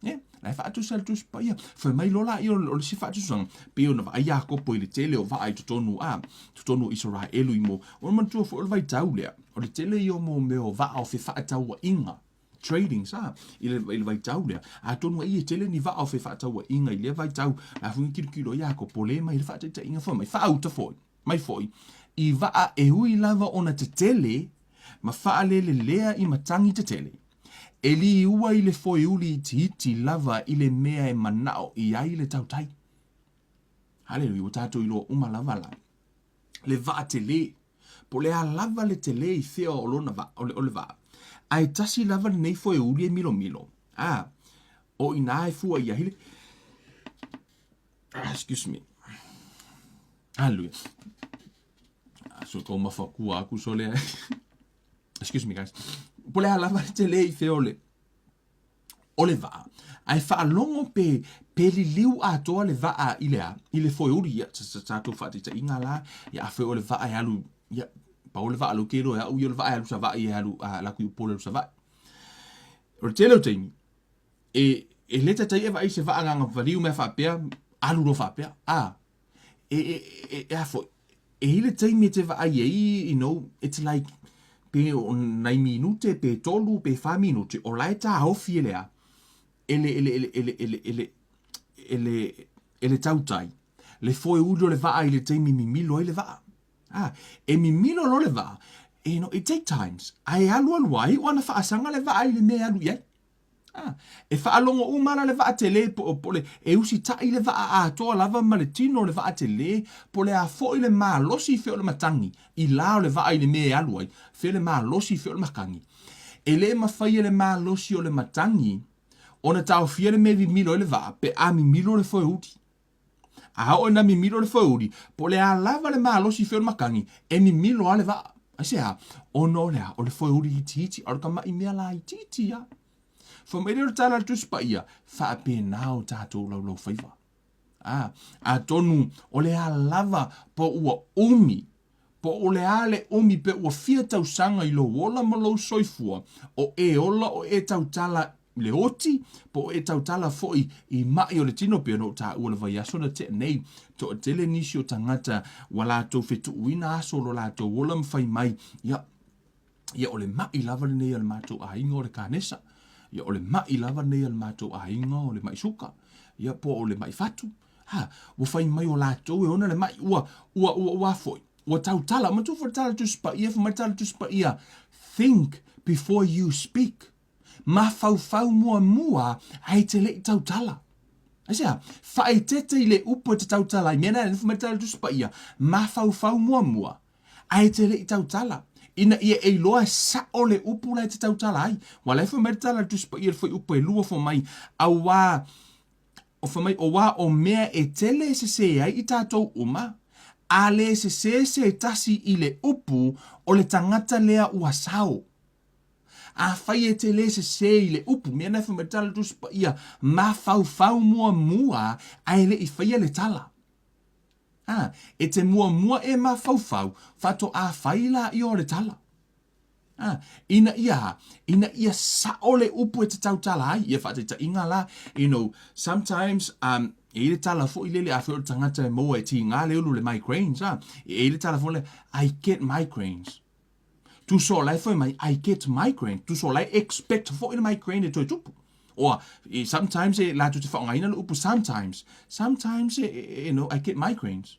A: E, la e faatusa le Tusi Paia. Fai mai loa laia o le isi faatusaga, pei ona vaai Iakopo i le tele o vaa i totonu, a, totonu o Isaraelu i mo, ona manatua foi o le vaitau lea, o le tele ia o mo mea o vaa o fefaatauaiga, tradings, a, i le, i le vaitau lea. Atonu ai e tele ni vaa o fefaatauaiga i lea vaitau, la foi na tilotilo ai Iakopo le mai le faataitaiga fai mai, faauta foi, mai foi, i vaa e ui lava ona tetele ma faalelelea i matagi tetele. E liua i le foeuli itiiti lava i le mea e manao i ai le tautai. Haleluia, ua tatou iloa uma lava la le vaa telē. Po o le a lava le telē i fea o lona vaa, o le, o le vaa, ae tasi lava lenei foeuli e milomilo. A, o i inā e fua i ai le, ah, excuse me. Haleluia. Ah, so taumafa kua aku so lea. Excuse me guys. Po o le a lava le tele i fea o le o le vaa, ae faalogo pe pe liliu atoa le vaa i le a, i le foeuli, ia, sa tatou faataitaiga la, ia afai o le vaa e alu, ia, pau o le vaa lou ke iloa e au ia o le vaa e alu Savaii e alu, a, alu atu i Upolu e alu Savaii. O le tele o taimi, e, e le taitai e vaai i se vaa agaga paliu mea faapea, alu loa faapea, a, e, e, e, e a foi, e i ai le taimi e te vaai ai, you know, it's like, pe o nai minute, pe tolu, pe wha minute, o la e tāofi e le a, e le, e le, e le, e le, e le, e le, e le, e le tautai, le foe uli o le vaa i le taimi mimilo ai le vaa. Ah, e mimilo loa le vaa, you know, it take times, ae alu alu ai, iu ana faasaga le vaa i le mea e alu i ai. Ah, e faalogo uma ana le vaa tele po o, po o le, e usitai le vaa atoa lava ma le tino o le vaa tele, po o le a foi le malosi i fea o le matagi, i la o le vaa i le mea e alu ai, fea le malosi i fea o le matagi. E le mafai e le malosi o le matagi ona taofia le mea e mimilo ai le vaa pe a mimilo le foeuli. A oo ina mimilo le foeuli, po o le a lava le malosi i fea o le matagi, e mimilo lava le vaa. Aisea? Ona o le a? O le foeuli itiiti, a o le tama'i mea laitiiti lava. Fai mai lea o le tala a le Tusi Paia, faapena o tatou laulaufaiva. A, atonu o le a lava po ua umi, po o le a le umi pe ua fia tausaga i lou ola ma lou soifua, o e ola o e tautala i le oti, po o e tautala foi i ma'i o le tino, pei ona ou taua i le vaiaso na tea nei, toatele nisi o tagata ua latou fetuuina aso o lo latou ola ma fai mai, ia, ia o le ma'i lava lenei a le matou aiga o le kanesa, ia o le ma'i lava lenei a le matou aiga o le ma'i suka, ia po o le ma'i fatu. Ha, ua fai mai o latou e ona le ma'i, ua, ua, ua, ua foi, ua tautala, manatua foi le tala Tusi Paia, fai mai le tala Tusi Paia, think before you speak. Mafaufau muamua ae te le i tautala. Aisea? Faaeteete i le upu e te tautala ai. Mea na e nofo mai le tala o le Tusi Paia, mafaufau muamua ae te le i tautala, ina ia e iloa e sao le upu la e te tautala ai. Ua la e fai mai le tala o le Tusi Paia i le fuaiupu e lua fai mai, auā, o fai mai, auā o mea e tele e sesē ai i tatou uma, a le sesē se tasi i le upu, o le tagata lea ua sao. Afai e te lē sesē i le upu, mea na e fai mai le tala Tusi Paia, mafaufau muamua ae le i faia le tala. A, e te muamua e mafaufau, faatoa fai laia o le tala. A, ina ia, ina ia sao le upu e te tautala ai, ia faataitaiga la, you know, sometimes, um, e i ai le tala foi lele, afai o le tagata e maua e tiga le ulu le migraines, a, e i ai le tala foi lele, I get migraines. Tusa o la e fai mai, I get migraine. Tusa o la e expect foi le migraine e toe tupu. Or, sometimes e latou te faaaogaina le upu sometimes. Sometimes, e, you know, I get migraines.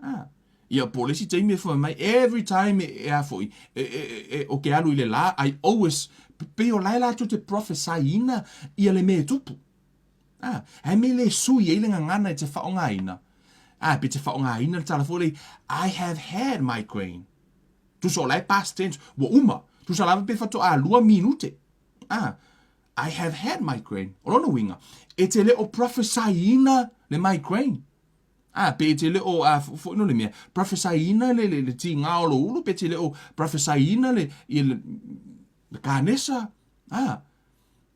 A: Ah. Ia, po o le isi taimi e fai mai, every time e, e a foi, e, e, e, o ke alu i le la, I always, pei o la e latou te prophesy ina ia le mea e tupu. Ah, he mea le sui ai le gagana e te faaaogaina. Ah, pe te faaaogaina le tala foi lea, I have had migraine. Tusa o la e past tense, ua uma. Tusa lava pe faatoa lua minute. Ah, I have had migraine. O lona uiga, e te le o prophesy-ina le migraine. Ah, pe e te le o, ah, foi no le mea, prophesy-ina le, le, le tīgā o lou ulu, pe te le o prophesy-ina le, ia le, le kanesa. Ah,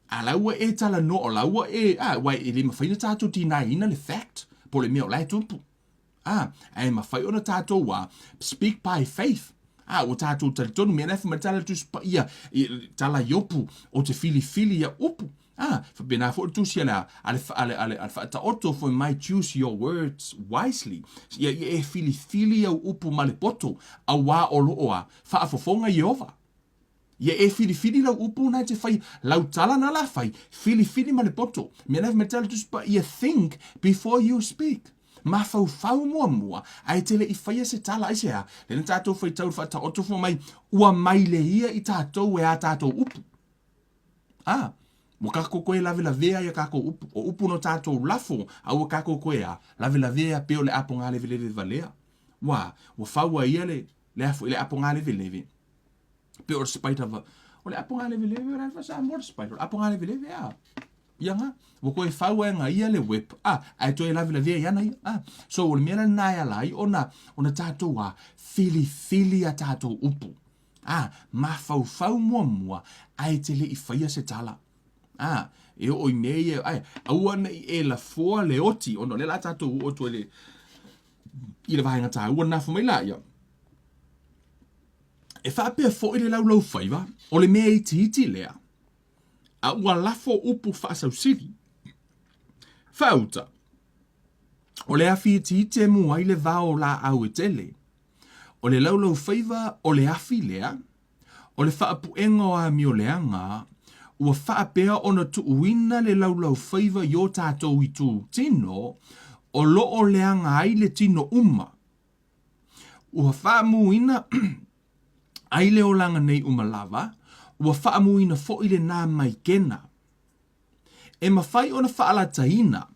A: a la ua e talanoa, o la ua e, ah, uae e le mafai ona tatou deny-ina le fact, po o le mea o la e tupu. Ā, e mafai ona tātou a speak by faith. Ā, ua tātou talitonu, mea na e whai mai tala Tusi Paia, i, tala Iopu, o te whiriwhiri ia upu. Ah, faapena foi le tusi a le, a le, a le, a le, a le faataoto foi mai choose your words wisely. Ia, ia e filifili au upu ma le poto, auā o loo a faafofoga Ieova. Ia e filifili lau upu na e te fai, lau tala na la fai, filifili ma le poto. Mea la me tala tusi pa ia think before you speak. Mafaufau muamua, ae te le i faia se tala, aisea? Lea na tatou faitau le faataoto fua mai, ua maile ia i tatou e a tatou upu. A, ua kakou koe lavelavea ia kakou upu, o upu no tatou lafo, a ua kakou koe a, lavelavea pei o le apo galeweleve valea. Ua, ua faua ia le, le afo i le apo galeweleve, pei o le spider va, o le apo galeweleve o le alfa Samoa le spider, o le apo galeweleve a. Ia nga, ua koe faua e nga ia le whip, a, ae toe lavelavea i ana ia, a. So, o le mea la lena e ala ai ona, ona tatou a, filifili a tatou upu. Ā, mafaufau muamua, ae te le i faia se tala. Ā, e oo i mea ia, ae, aua ne i e lafoa le oti, ona o lea la tatou oo atu ai le, i le vaega taua lena fai mai laia. E faapea foi le laulaufaiva, o le mea itiiti lea, a ua lafo upu faasausili. Faauta, o le afi itiiti e mu ai le vao o laau e tele. O le laulaufaiva o le afi lea, o le faapuega o amioleaga, ua faapea ona tuuina le laulaufaiva i o tatou itu tino o lo o leaga ai le tino uma. Ua faamuina ai le olaga nei uma lava, ua faamuina foi lenā maikena. E mafai ona faalataina,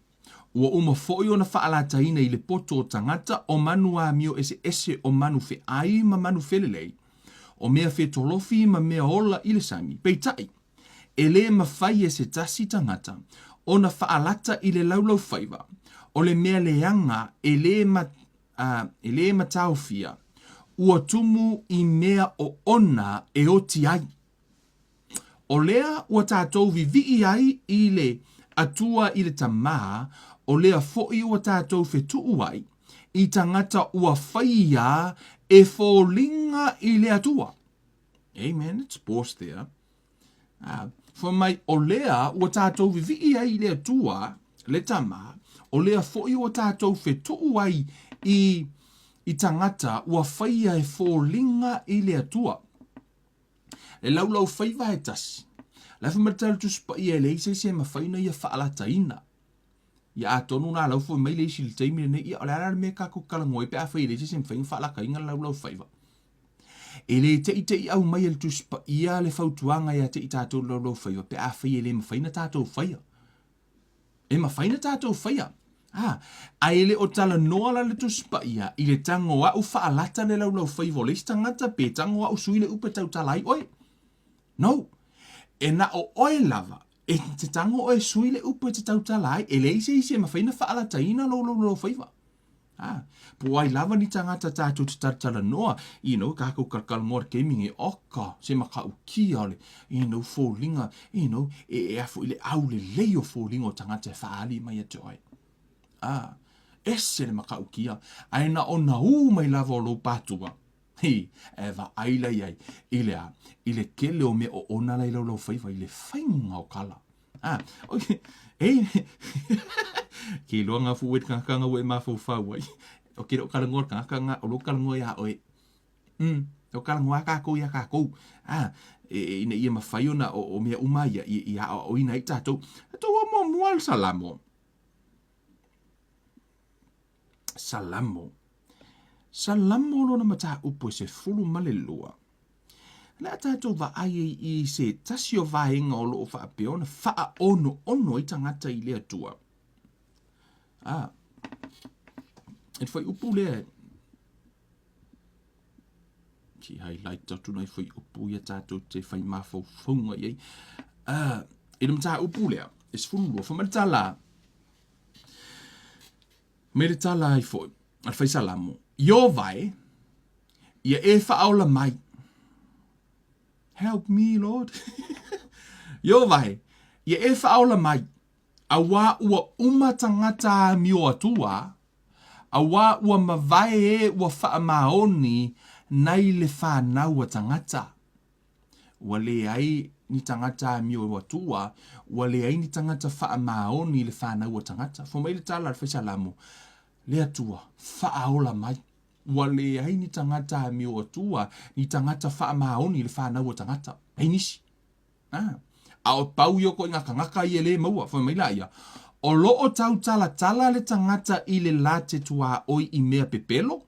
A: ua uma foi ona faalataina i le poto o tagata o manu amio eseese o manu feai ma manu felelei, o mea fetolofi ma mea ola i le sami. Peitai, e le mafai e se tasi tagata ona faalata i le laulaufaiva, o le mea leaga e le e le mataofia, ua tumu i mea oona e oti ai. O lea ua tatou vivii ai i le Atua i le Tamā, o lea foi ua tatou fetuu ai i tagata ua faia e foliga i le Atua. Amen. Let's pause there. Fai mai, o lea ua tatou vivii ai i le Atua, le Tamā, o lea foi ua tatou fetuu ai i, i tagata ua faia e foliga i le Atua. Le laulaufaiva e tasi. La fai mai le tala Tusi Paia e leai se isi e mafai ona ia faalataina. Ia atonu la lau foi mai le isi i le taimi lenei, ia o le a la le mea tatou talanoa ai pe afai e leai se isi e mafai ona faalataina le laulaufaiva. E le teitei aumai e le Tusi Paia le fautuaga ia te i tatou le laulaufaiva pe afai e le mafai ona tatou faia. E mafai na tatou faia. A, ae le o talanoa la le Tusi Paia i le tago a'u faalata le laulaufaiva o le isi tagata pe tago a'u sui le upu e tautala ai oe. No. E na o oe lava e te tago oe sui le upu e te tautala ai, e leai se isi e mafai na faalataina lou laulaufaiva. A, po o ai lava ni tagata tatou te talatalanoa, you know, kakou kalakalanoa le taimi nei, oka, se matautia o le, you know, foliga, you know, e, e afo i le aulelei o foliga o tagata e faaali mai ia te oe. A, ese le matautia, ae na ona ū mai lava o lou patua, hi, e vaai la i ai, i le a, i le tele o mea oona la i laulaufaiva, i le faiga o tala. Ah, okay. E, ke iloa ngā fu e te kanga ua e mafaufau ai. O ke leo kalangoa le kangaka ngā, o lo kalangoa iā oe. O kalangoa a kākou iā kākou. Ah, e, e, ina ia mawhai ona o, o mea uma ia, i, i a o ina i tātou. Tō wa mua mua le Salamo. Salamo. Salamo lona mataupu e 12. Le a tatou vaai ai i se tasi o vaega o loo faapea ona faaonoono ai tagata i le Atua. Ah, e le fuaiupu lea se i highlight atu nai fuaiupu ia tatou te fai mafaufauga i ai. Ah, i le mataupu lea, e 12, fai mai le tala, Me le tala ai foi a le fai Salamo, Ieova e, ia e faaola mai. Help me, Lord. Ieova e, ia e faaola mai, auā ua uma tagata amio atua, auā ua mavae e ua faamaoni nai le fanau a tagata. Ua leai ni tagata amio atua, ua leai ni tagata faamaoni i le fanau a tagata. Fai mai le tala a le Faisalamo, Le Atua, faaola mai. Ua leai ni tagata amio atua, ni tagata faamaoni i le fanau a tagata. Leai nisi. A, a o pau ia o koʻi tagata ia e lē maua. Fai mai laia, O lo o tautalatala le tagata i le la te tuaoi i mea pepelo,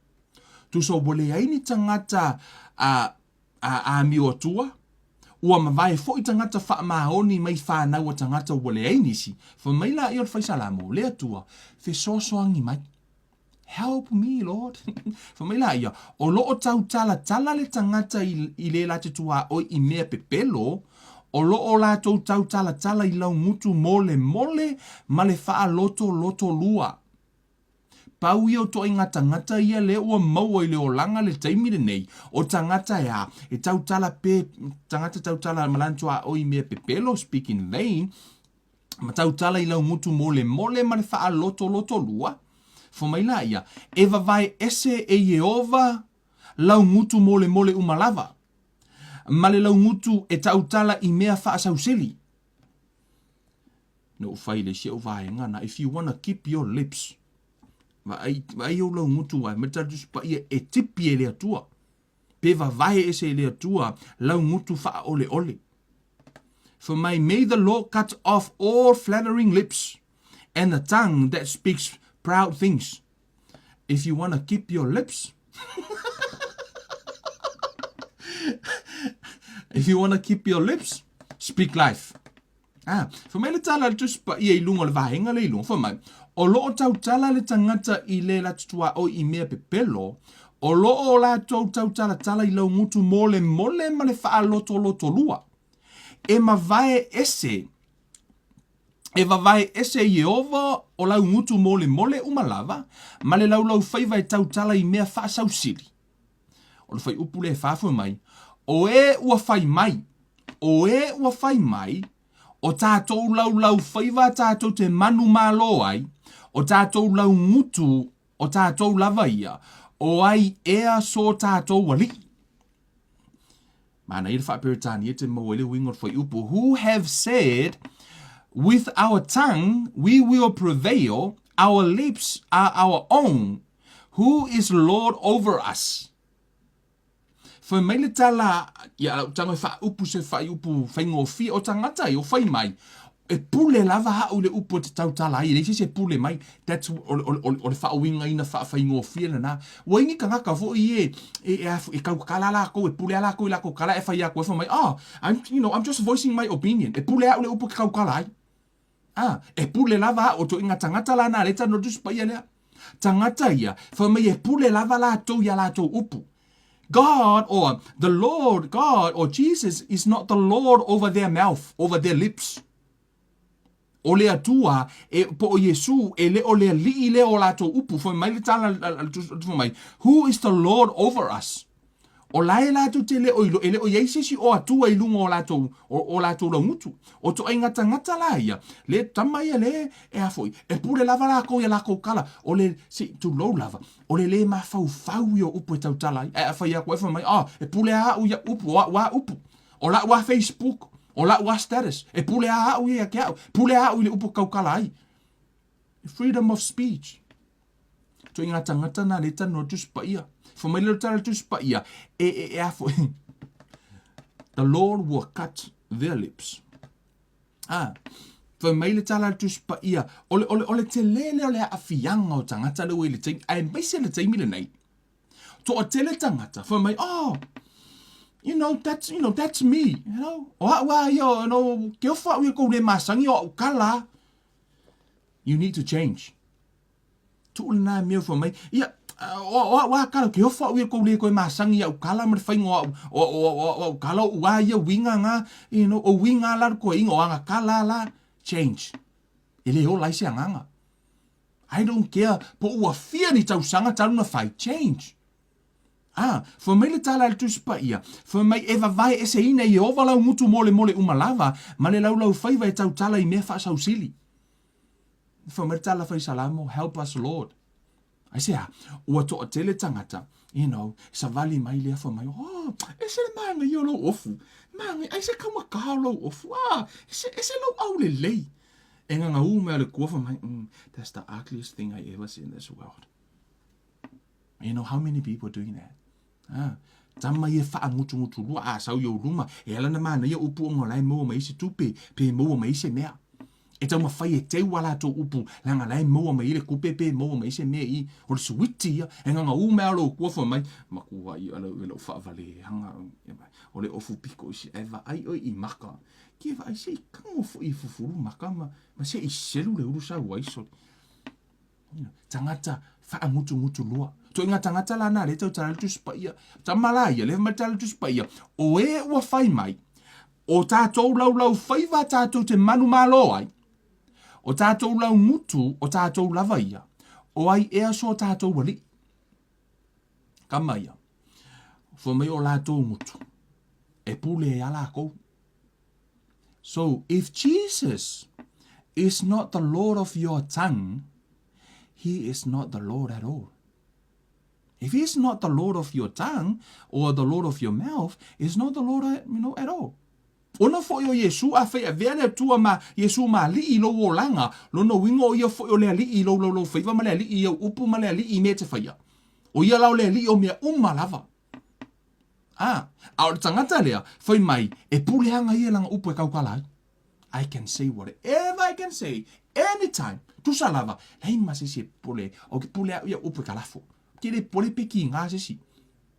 A: tusa ua leai ni tagata a, a amio atua, ua mavae foi tagata faamaoni mai fanau a tagata ua leai nisi. Fai mai laia o le Faisalamo, Le Atua, fesoasoani mai. Help me, Lord. Fai mai laia, o lo o tautalatala le tagata i, i le la te tuaoi i mea pepelo, o lo o latou tautalatala i laugutu molemole ma le faalotolotolua. Pau ia o toaiga tagata ia lea ua maua i le olaga le taimi lenei, o tagata e a, e tautala pe, tagata tautala ma lana tuaoi i mea pepelo, speak in vain, ma tautala i laugutu molemole ma le faalotolotolua, fai mai laia, e vavae ese e Ieova laugutu molemole uma lava, ma le laugutu e tautala i mea faasausili. Na ou fai le isi au vaega na, if you wanna keep your lips, vaai, vaai ou laugutu ai, ma le tala Tusi Paia e tipi e le Atua. Pe vavae ese e le Atua laugutu faaoleole. Fai mai, May the Lord cut off all flattering lips and the tongue that speaks proud things. If you wanna keep your lips, if you wanna keep your lips, speak life. Ah, fai mai le tala a le Tusi Paia i luga o le vaega lea i luga, fai mai, O lo o tautala le tagata i le latou tuaoi i mea pepelo, o lo o latou tautalatala i laugutu molemole ma le faalotolotolua. E mavae ese, e vavae ese Ieova o laugutu molemole uma lava, ma le laulaufaiva e tautala i mea faasausili. O le fuaiupu lea e fafue mai, O e ua fai mai, o e ua fai mai, o tātou laulaufaiva tātou te manumalo ai, o tātou laugutu, o tātou lava ia, o ai ea so tātou aliʻi. Manaia le faa-Peretania te maua ai le uiga o le fuaiupu, Who have said, With our tongue we will prevail, our lips are our own, Who is Lord over us? Fai mai le tala ia lau tago e faaupu se faaiupu faigofie o tagata ia o fai mai e pule lava au i le upu e te tautala ai e leai se isi e pule mai that's o, o, o, o le faauigaina faafaigofie lena ua i ni tagata foi e e, e, e kaukala lakou e pule a lakou i lakou kala e fai aku e fai mai oh I'm you know I'm just voicing my opinion e pule au le upu e kaukala ai A, e pule lava au, o toʻiga tagata la na leta no Tusi Paia lea. Tagata ia, fai mai e pule lava latou ia latou upu. God or the Lord God or Jesus is not the Lord over their mouth, over their lips. O le Atua, e, po o Iesu, e le o le alii lea o latou upu. Fai mai le tala, fai mai, who is the Lord over us? O la e latou te le o ilo, e le o iai se isi o Atua i luga o latou, o, o latou laugutu. O toaiga tagata la ia, le tama ia le, e a foi, e pule lava lakou ia lakou kala, o le, se, tulou lava, o le le mafaufau ia o upu e tautala ai. Ae a fai atu ai, fai mai, oh, e pule a au ia upu, o a'u a upu, o la'u a Facebook, o la'u a status, e pule a au ia ia te a'u, pule a au i le upu e tautala ai. Freedom of speech. Toiga tagata na le tanu o Tusi Paia. Fai mai le tala Tusi Paia, e, e, e a foi. The Lord will cut their lips. Ah, fai mai le tala Tusi Paia, o le, o le, o le tele lea o le aafiaga o tagata lea ua i le taimi, aemaise le taimi lenei. Toatele tagata, fai mai, oh, you know, that's, you know, that's me, you know. O a'u a ia, you know, ke ofo a'u ia kou le masangi o a'u kala. You need to change. Tuu lena mea fai mai, ia, o, o a'u a kala, ke ofo a'u ia kou le koe masangi a'u kala ma le faiga o a'u, o, o, o, o a'u kala o ua ia uiga nga, you know, o uiga la le koe inga o aga kala la, change. E le ola ai se agaga. I don't care po ua fia ni tausaga talu na fai, change. Ah, fai mai le tala a le Tusi Paia, fai mai e vavae eseina e Ieova lau gutu molemole uma lava, ma le laulaufaiva e tautala i mea faasausili. Fai mai le tala fai Salamo, help us Lord. Aisea, ua toatele tagata You know, savali mai lea fai mai, oh, ese le mānaia o lou ofu. Mānaia, ai se kaumatā o lou ofu. Ah, ese, ese lou aulelei. E gagaū mai le Atua fai mai, that's the ugliest thing I ever see in this world. You know how many people are doing that? Ah, tama ia faagutugutulua a sau i ou luma, e ala na mānaia upu ona o la e maua mai ai se tupe, pe maua mai ai se mea. E taumafai e teu a latou upu, leaga la e maua mai ai le tupe pe maua mai ai se mea i, o le suiti ia, e gagaū mai a lou atua fai mai, matua ia lau e lau faavaleaga, o le ofu piko i si, ae vaai oe i maka, ki e vaai se i kago foi e fufulu maka ma, ma se i selu le ulu sau ai soli. Tagata faagutugutu lua. Toiga tagata la na le tautala le Tusi Paia. Tama la ia, le fai mai le Tusi Paia, o e ua fai mai, o tātou laulau faiva tātou te manumalo ai, o tātou laugutu, o tātou lava ia, o ai ea so tātou alii. Kama ia, fai mai o lātou gutu, e pule e a lākou. So, if Jesus is not the Lord of your tongue, he is not the Lord at all. If he is not the Lord of your tongue or the Lord of your mouth, is not the Lord you know, at all. Ona foi o Iesu afai avea le Atua ma Iesu ma alii i lou olaga, lona uiga o ia foi o le alii i lou laulau faiva ma le alii i au upu ma le alii i mea e te faia. O ia la o le alii o mea uma lava. A, a o le tagata lea, fai mai, e pule aga ia i lana upu e kaukala ai. I can say whatever I can say, anytime. Tusa lava, leai ma se isi e pule, o ke pule au ia upu e kalafo. Ke le pole pe ki ngā se isi.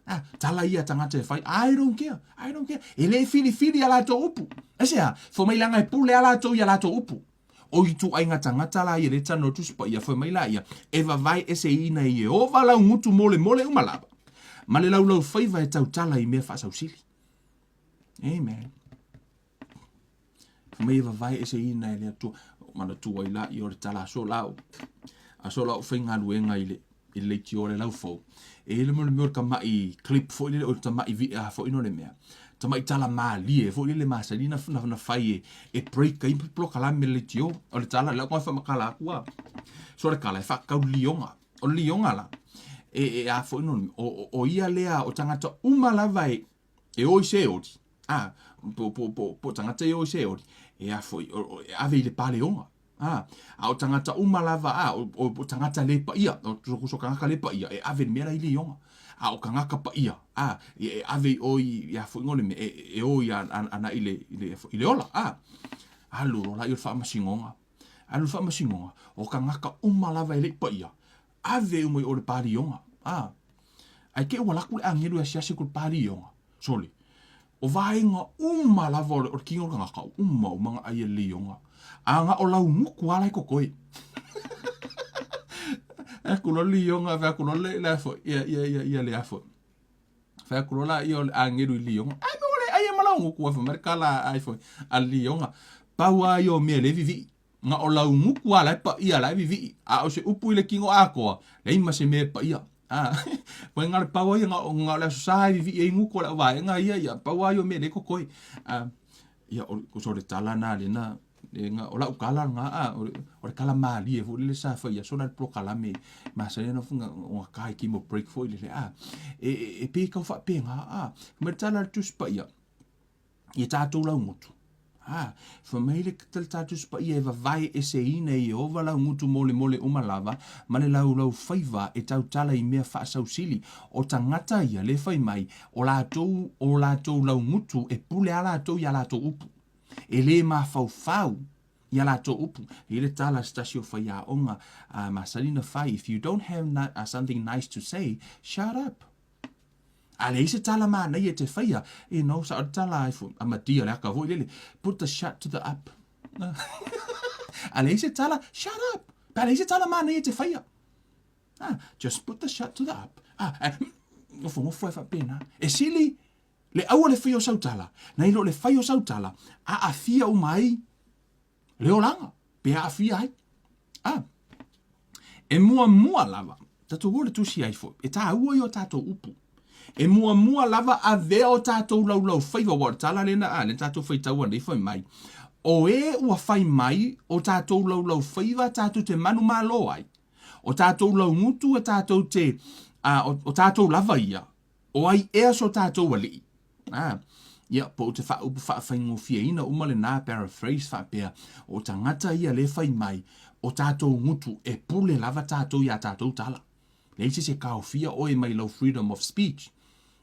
A: Ah, tala ia tagata e fai, I don't care, I don't care. E le filifili a latou upu. Aisea, fai mai leaga e pule a latou ia latou upu. O ituaiga tagata la ia le tano o Tusi Paia, fai mai la ia, e vavae eseina e Ieova lau gutu molemole uma lava, ma le laulau faiva e tautala i mea faasausili. Amen. Fai mai e vavae eseina e le Atua. Manatua ai la ia o le tala aso lau. Aso lau faigaluega i le i le leitio o le laufou. E i ai le mea o le mea o le tamaʻi clip foi lele o le tamaʻi viʻa foi no le mea. Tamaʻi tala malie foi lele masani na na, na fai e, e break ai polokalame le leitio. O le tala le au faamatala atu a. So le kala e faakau lioga. O le lioga la e, e a foi no o, o, o ia lea o tagata uma lava e e o i se oli. A, po, po, po, po tagata e o i se oli. E a foi, o, o, e ave i le paleoga. A, a o tagata uma lava, a, o, o, o tagata le paia, o so, so kangaka le paia, e ave le mea la i lioga. A o kangaka paia, a, e, e ave i o i, ia foi ngole me, e, e o i a, a, ana i le, i le, i le ola, a. Alu loa la i o le faamasinoga. Alu le faamasinoga, o kangaka uma lava e le i paia, ave uma i o le palioga. A, ae te i ua alu atu le agelu e asiasi atu i le palioga, sole, o vaega uma lava o le, o le kino o le tagata, uma uma na ʻai e le lioga. A na o laugutu lava la e totoe. Fai atu loa le lioga, fai atu loa le, le a foi, ia, ia, ia, ia le a foi. Fai atu loa la ia o le agelu i le lioga. Ai mea ua le ʻai e ma laugutu, ai fai mai le kala ai foi a le lioga. Pau lava ia o mea le vivii. Na o laugutu lava la e paia la e vivii. A o se upu i le kino atoa, leai ma se mea e paia. A, koe na o le pau lava ia, na o, na o le Aso Sa e vivii ai gutu o le au vaega ia, ia pau lava ia o mea lea e totoe. A, ia, o, so o le tala na lena, e na, o lau tala lena, a, o le, o le tala malie foi lele sa fai i aso la le polokalame masani ona funga o ka i kimo break foi lele, a, e, e, e pei e tau faapena, a, ma le tala a le Tusi Paia, i a tātou laugutu. A, fai mai le le Tusi Paia e vavae eseina e Ieova laugutu molemole uma lava, ma le laulau faiva e tautala i mea faasausili. O tagata ia le fai mai, o latou, o latou laugutu e pule a latou i a latou upu. E lē mafaufau i a latou upu. E i ai le tala a se tasi o faiaoga a masani na fai, if you don't have something nice to say, shut up. A leai se tala manaia e te faia, you know, sa o le tala ai fo, a madia le aka foi lele, put the shut to the up. A leai se tala, shut up. Pe a leai se tala manaia e te faia. Ah, just put the shut to the up. Ah, eh, nofonofo e faapena. E sili le aua le fai o sau tala, nai lo le fai o sau tala, aafia uma ai le olaga, pe aafia ai. Ah, e muamua lava, tatou o le tusi ai foi, e tāua i o tātou upu. E muamua lava avea o tātou laulau faiva, ua o le tala lena a, le tātou faitaua nei fai mai, o e ua fai mai o tātou laulau faiva tātou te manumalo ai, o tātou laugutu e tātou te A o, o tātou lava ia, o ai ea so tātou aliʻi? A, ia, po o te whaaupu whaafaingofieina uma le nā paraphrase whaapea, o tangata ia le whai mai, o tātou ngutu e pule lava tātou i a tātou tala. Leai se se kaofia oe mai lau freedom of speech.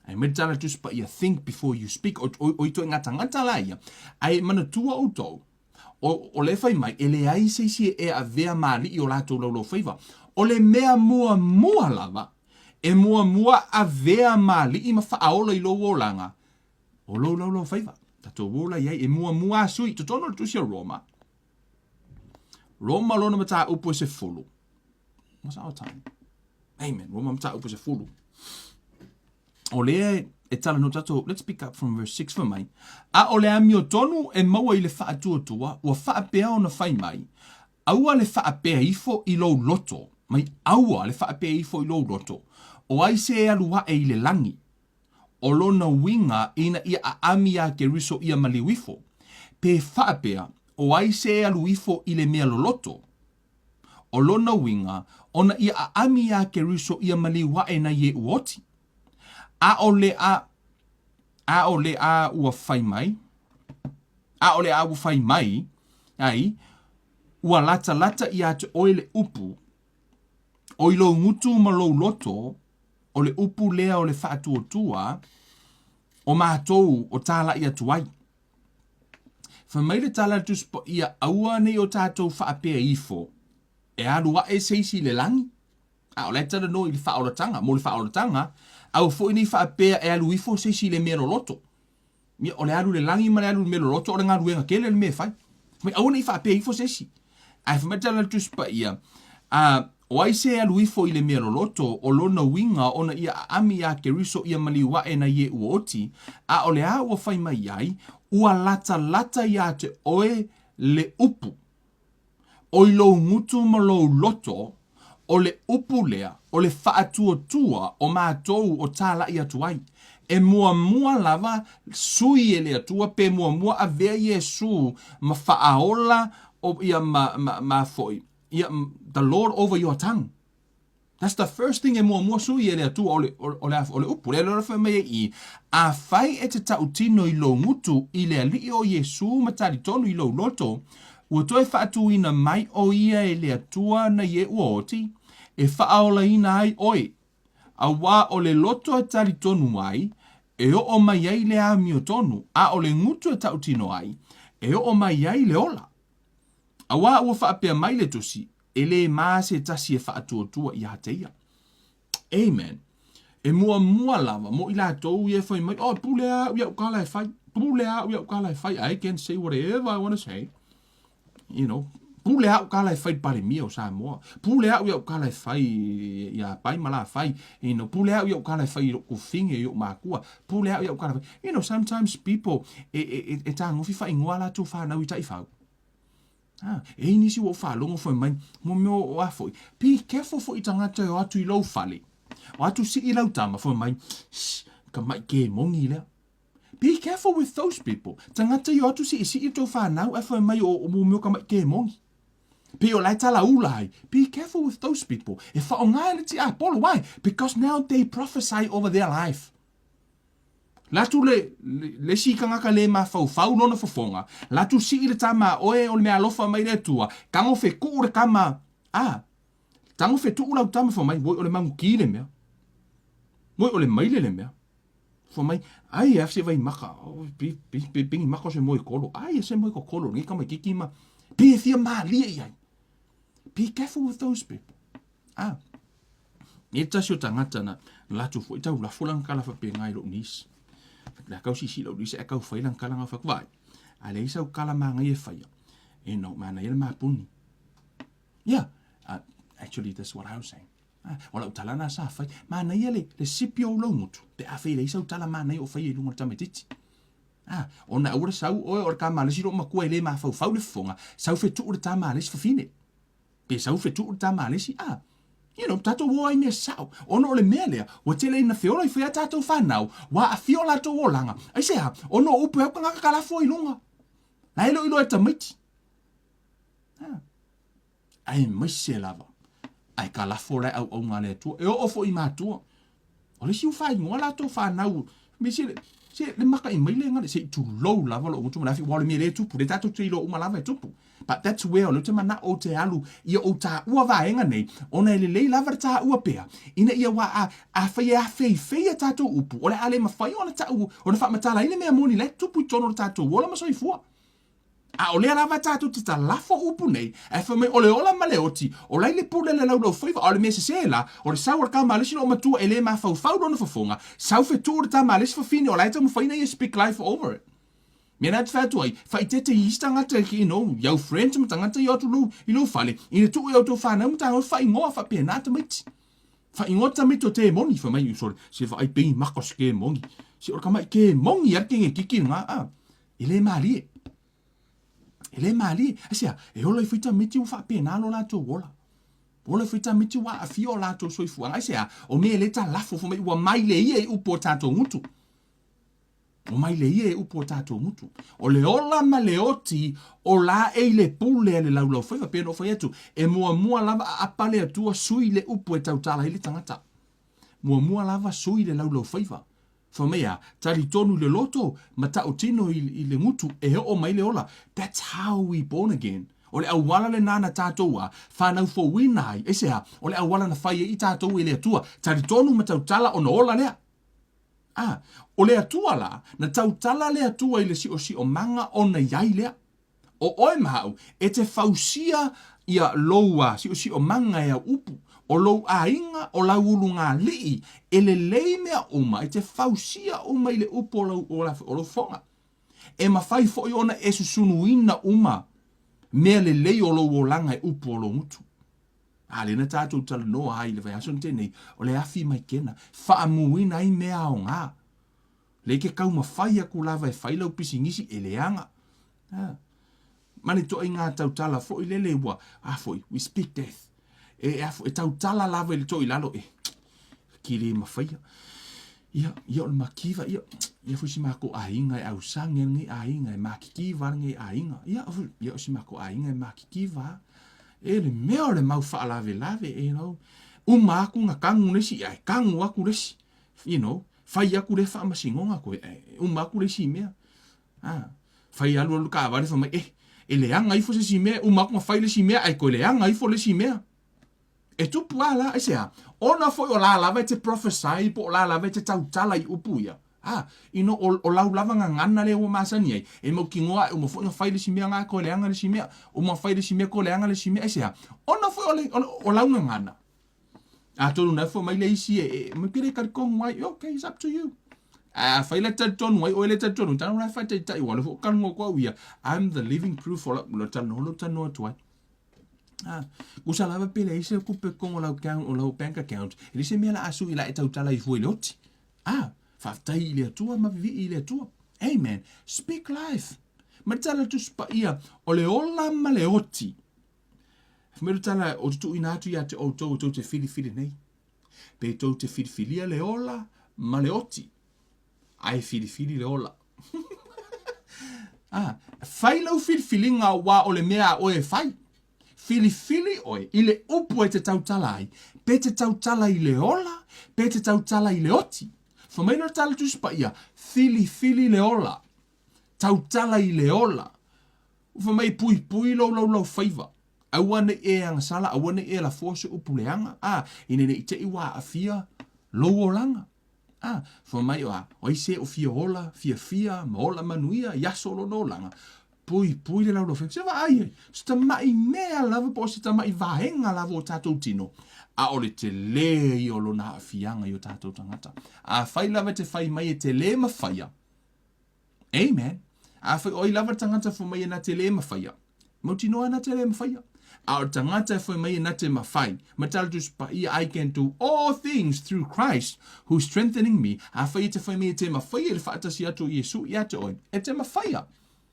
A: Ae mai tala Tusi Paia, think before you speak. O, o, o i toi ngā tangata la ia. Ae manatua outou, o, o le whai mai, e leai se isi e avea maali'i o latou laulau faiva. O le mea muamua lava, e muamua avea maali'i ma whaaola i lou olaga, o lou laulau faiva. Tatou ola i ai, e muamua a sui, totonu o le Tusi a Roma. Roma lona mataupu e 10. What's our time? Amen. Roma mataupu 10. O lea e talanoa tatou, let's pick up from verse 6 fai mai. A o le amiotonu e maua i le faatuatua, ua faapea ona fai mai, aua le faapea ifo i lou loto, mai aua le faapea ifo i lou loto, o ai se e alu aʻe i le lagi, O lona uiga ina ia aami iā Keriso ia maliu ifo, pe faapea, o ai se e alu ifo i le mea loloto? O lona uiga, ona ia aami iā Keriso ia maliu aʻe na Ieʻu oti. ʻAʻole a, ʻaʻole a ua fai mai, ʻaʻole a ua fai mai, ai, ua latalata iā te ʻoe le upu, ʻo i lou gutu ma lou loto, o le upu lea o le faatuatua o mātou o tālaʻi atu ai. Fai mai le tala a le Tusi Paia, aua nei o tātou faapea ifo, e alu aʻe se isi i le lagi, a o la e talanoa i le faaolatanga, mo le faaolatanga, aua foi nei faapea e alu ifo se isi i le mea loloto. Ia, o le alu i le lagi ma le alu i le mea loloto, o le galuega tele le mea e fai. Fai mai, aua ne i faapea ifo se isi. Ae fai mai le tala a le Tusi Paia, a, o ai se e alu ifo i le mea loloto, o lona uiga ona ia aami iā Keriso ia maliu aʻe na Ieʻu oti, a o le a ua fai mai ai, ua latalata iā te oe le upu. O i lou gutu ma lou loto, o le upu lea, o le faatuatua o matou o tālaʻi atu ai. E muamua lava sui e le Atua pe muamua avea Iesū ma faaola o ia ma, ma, ma foi, ia, the Lord over your tongue. That's the first thing e muamua sui e le Atua o le, o, o le, o le upu. Lea lola fai mai ai i, afai e te tautino i lou gutu i le Alii o Iesū ma talitonu i lou loto, ua toe faatuina mai o ia e le Atua na Ieʻu oti, e faaolaina ai oe. Auā o le loto e talitonu ai, e oo mai ai le amiotonu, a o le gutu e tautino ai, e oo mai ai le ola. Auā ua faapea mai le Tusi, E lē mā se tasi e faatuatua iā te ia. Amen. E muamua lava mo i latou ia e fai mai, oh, pule a au iaʻu kala e fai, pule a au iaʻu kala e fai, I can say whatever I want to say. You know, pule a au kala e fai Palemia o Samoa, pule a au iaʻu kala e fai iā Pai ma Lafai, you know, pule a au iaʻu kala e fai i loʻu kufine i oʻu mākua, pule a au iaʻu kala e fai. You know, sometimes people e, e, e, e tagofi faaigoa latou whanau i taifau. Ah, e ai nisi ua ou faalogo fai mai, mo mea o a foi, be careful foi i tagata e o atu i lou fale. O atu sii lau tama fai mai, shh, ka mai ke mongi lea. Be careful with those people. Tagata i o atu sii sii tou whanau ae fai mai o, o mo mea ka mai ke mongi. Pe o lai tala ula ai. Be careful with those people. E whaonga e le ti Apollo. Why? Because now they prophesy over their life. Latu le, le isi kangaka le mafaufau lona fofoga, latu sii le tama a oe o le mea alofa mai le Atua, tago fetuu le tama, a, tago fetuu lau tama fai mai, woi o le maguki le mea, woi o le maile le mea, fai mai, ai a se vai maka, oh, pi, pi, pi, pingi maka o se moe kolo, ai se moe kokolo, ni kama kiki ma, pi e fia malie i ai. Be careful with those people. Ah, E tasi o tagata na latou foi tau lafo lana tala faapena i lou nisi. Le kau sisi lou nisi ae kau fai lana tala na fai atu, vaai, a leai sau tala manaia e faia, e no, manaia le mapuni. Yeah, actually that's what I was saying. Ah, o lau tala na sa fai, manaia le, le sipi o lou gutu, pe afai e leai sau tala manaia o faia i luga o le tamaitiiti. Ah, ona aua le sau oe o le tama a le isi lou matua e le mafaufau le fofoga, sau fetuu le tama a le isi fafine. Pe sau fetuu le tama a le isi, a, you know, tatou o ai mea sao. Ona o le mea lea, ua tele ina feola ifo iā tatou whanau, ua aafia o latou olaga. Aisea? Ona o upu e au kangaka ka lafo i luga. La e le o iloa e tamaiti. A. Aemaise lava. Ae kalafo la e auauna a le Atua. E oo foi i matua. O le isi ua faaigoa latou fanau, me se se le maka'i mai le gale se i tulou lava lou gutu ma le afi, ua o le mea lea e tupu, lea tatou te iloa uma lava e tupu. But that's where o lea ou te mana'o ou te alu ia ou taua vaega nei, ona e lelei lava le taua pea, ina ia ua a, afai e afeifei a tatou upu, o le a le mafai ona ta'u, ona faamatala ai le mea moni la e tupu i totonu o le tatou ola ma soifua. A o lea lava tatou te talafo upu nei, ae fai mai o le ola ma le oti, o la i le pule le laulaufaiva, a o le mea sese la, o le sau o le tama a le isi loomatua e le mafaufau lona fofoga, sau fetuu le tama a le isi fafine o la e taumafai ina ia speak life over it. Mea na te fai atu ai, faaitete i isi tagata, you know, i au friends ma tagata i o atu lou, i lou fale, ina tuu i a outou fanau ma tago faaigoa faapena tamaiti. Faaigoa tamaiti o temoni, fai mai, sorry, se vaai pei maka o se kemoni. Se o le tamaiti kemoni a le kengekiki lena, a. E le malie. E le malie. Aisea, e ola ifo i tamaiti ua faapena lo latou ola. Ola ifo i tamaiti ua aafia o latou soifuaga. Aisea, o mea e le talafo fai mai ua mai le ia i upu o tatou gutu. Ua mai le ia i upu o tatou gutu. O le ola ma le oti o la e i le pule a le laulaufaiva. Pei ona ou fai atu, e muamua lava aapa le Atua sui le upu e tautala ai le tagata. Muamua lava sui le laulaufaiva. Fai mai a, talitonu i le loto ma tautino i le gutu e oo mai le ola. That's how we born again. O le auala lena na tatou a fanau fouina ai. Aisea? O le auala na fai ai i tatou e le Atua. Talitonu ma tautala ona ola lea. A, o le Atua la, na tautala le Atua i le siosiomaga ona i ai lea. O oe ma au, e te fausia ia lou a siosiomaga e au upu, o lou aiga, o lau ulugalii, e lelei mea uma, e te fausia uma i le upu o lau, o lau, o lou fofoga. E mafai foi ona e susunuina uma mea lelei o lou olaga e upu o lou gutu. A lea na tatou talanoa ai i le vaiaso na tea nei, o le afi maikena, faamuina ai mea aoga. Lea ke taumafai aku lava e fai lau pisinisi e leaga. A. Ma le toaiga tautala foi lele ua, a foi, we speak death. E, a foi, e tautala lava i le toi lalo e, ki le mafaia. Ia, ia o le makiva, ia, ia foi si mako aiga e ausangi lenei aiga, e makikiva lenei aiga. Ia, ia o si mako aiga e makikiva. E le mea o le mau faalavelave, you know. Uma aku na kanu le isi, ae kanu aku le isi. You know, fai aku lea faamasinoga koe, ae uma aku le isi mea. A, fai alu alu taavale fai mai, eh, e leaga ifo se isi mea, uma aku na fai le isi mea, ae toe leaga ifo le isi mea. E tupu lava la, aisea? Ona foi o la lava e te prophesy po o la lava e te tautala i upu ia. A, you know, o, o lau lava gagana lea ua masani ai, e mautinoa ae uma foi na fai le isi mea na toe leaga le isi mea, uma fai le isi mea toe leaga le isi mea, aisea? Ona foi o, le, o, o lau gagana. Atonu na fai mai le isi e, e me pele talitonu ai, okay, it's up to you. A fai le talitonu ai, oe le talitonu, tanu la fai taitai, ua le fo kalungo ko au ia. I'm the living proof o la, lo tanu lo tanu atu ai. Ah, kusa lava pele ise kupe kongo lau account, o lau bank account. E lise mea la asu i la e tautala i fua i le oti. Ah, faafetai i le Atua ma vivii i le Atua. Amen. Speak life. Ma le tala tusi paia, o le ola ma le oti. Fai mai le tala, o te tuuina atu ia te outou e tou te filifili nei. Pe tou te filifilia le ola ma le oti. Ae filifili le ola. ah, fai lau filifiliga ua o le mea a oe e fai. Filifili oe i le upu e te tautala ai, pe te tautala i le ola, pe te tautala i le oti. Fai mai le tala Tusi Paia, filifili le ola. Tautala i le ola. Fai mai, Puipui lou laulaufaiva, aua ne i e agasala, aua ne i e lafoa se upu leaga, a, ina ne i te i ua aafia lou olaga. A, fai mai, a, o ai se o fia ola, fiafia, ma ola manuia i aso o lona olaga, puipui le laulaufaiva. Se vaai ai, se tama'i mea lava po o se tama'i vaega lava o tatou tino, a o le telē ia o lona aafiaga i o tatou tagata. Afai lava e te fai mai e te lē mafaia, Amen. Afai o ai lava le tagata e fai mai e na te lē mafaia, mautinoa na te lē mafaia. A o le tagata e fai mai e na te mafai, ma tala Tusi Paia, I can do all things through Christ who strengthening me. Afai e te fai mai e te mafaia i le faatasi atu o Iesu ia te oe, e te mafaia.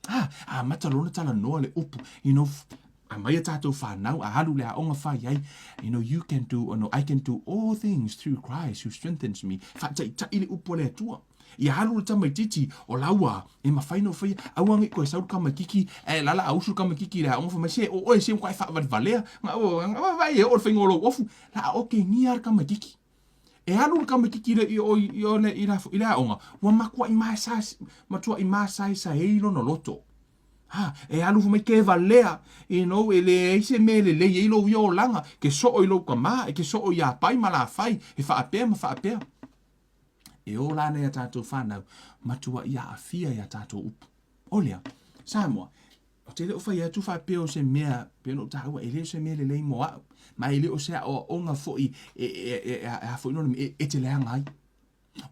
A: Ah, amata lona talanoa le upu, you know, aumai a tatou fanau, a alu le aoga fai ai, you know, you can do, oh no, I can do all things through Christ who strengthens me. Faataitai le upu a le Atua. Ia alu le tamaititi, o la ua e mafai ona faia, aua ne i toe sau le tamaititi, ae la la ausu le tamaititi i le aoga fai mai, se o oe se ua matuai faavalevalea, vaai e oo i le faiga o lou ofu, la a otegia lava le tamaititi. E alu le tamaititi i o i le aoga, ua matuai matuai masaesaei lona loto. Ha, e alu fai mai ke valea, you know, e leai se mea e lelei ai lou ia olaga, ke soo i lou tama, e ke soo iā Pai ma Lafai, e faapea ma faapea. E ola ana i a tātou whānau, matuai aafia i a tātou upu. O lea, Samoa, ou te le o fai atu faapea o se mea, pei ona ou taua, e le o se mea lelei mo au, ma e le o se aoaoga foi e, e, e, e, a foi nona e, e te leaga ai.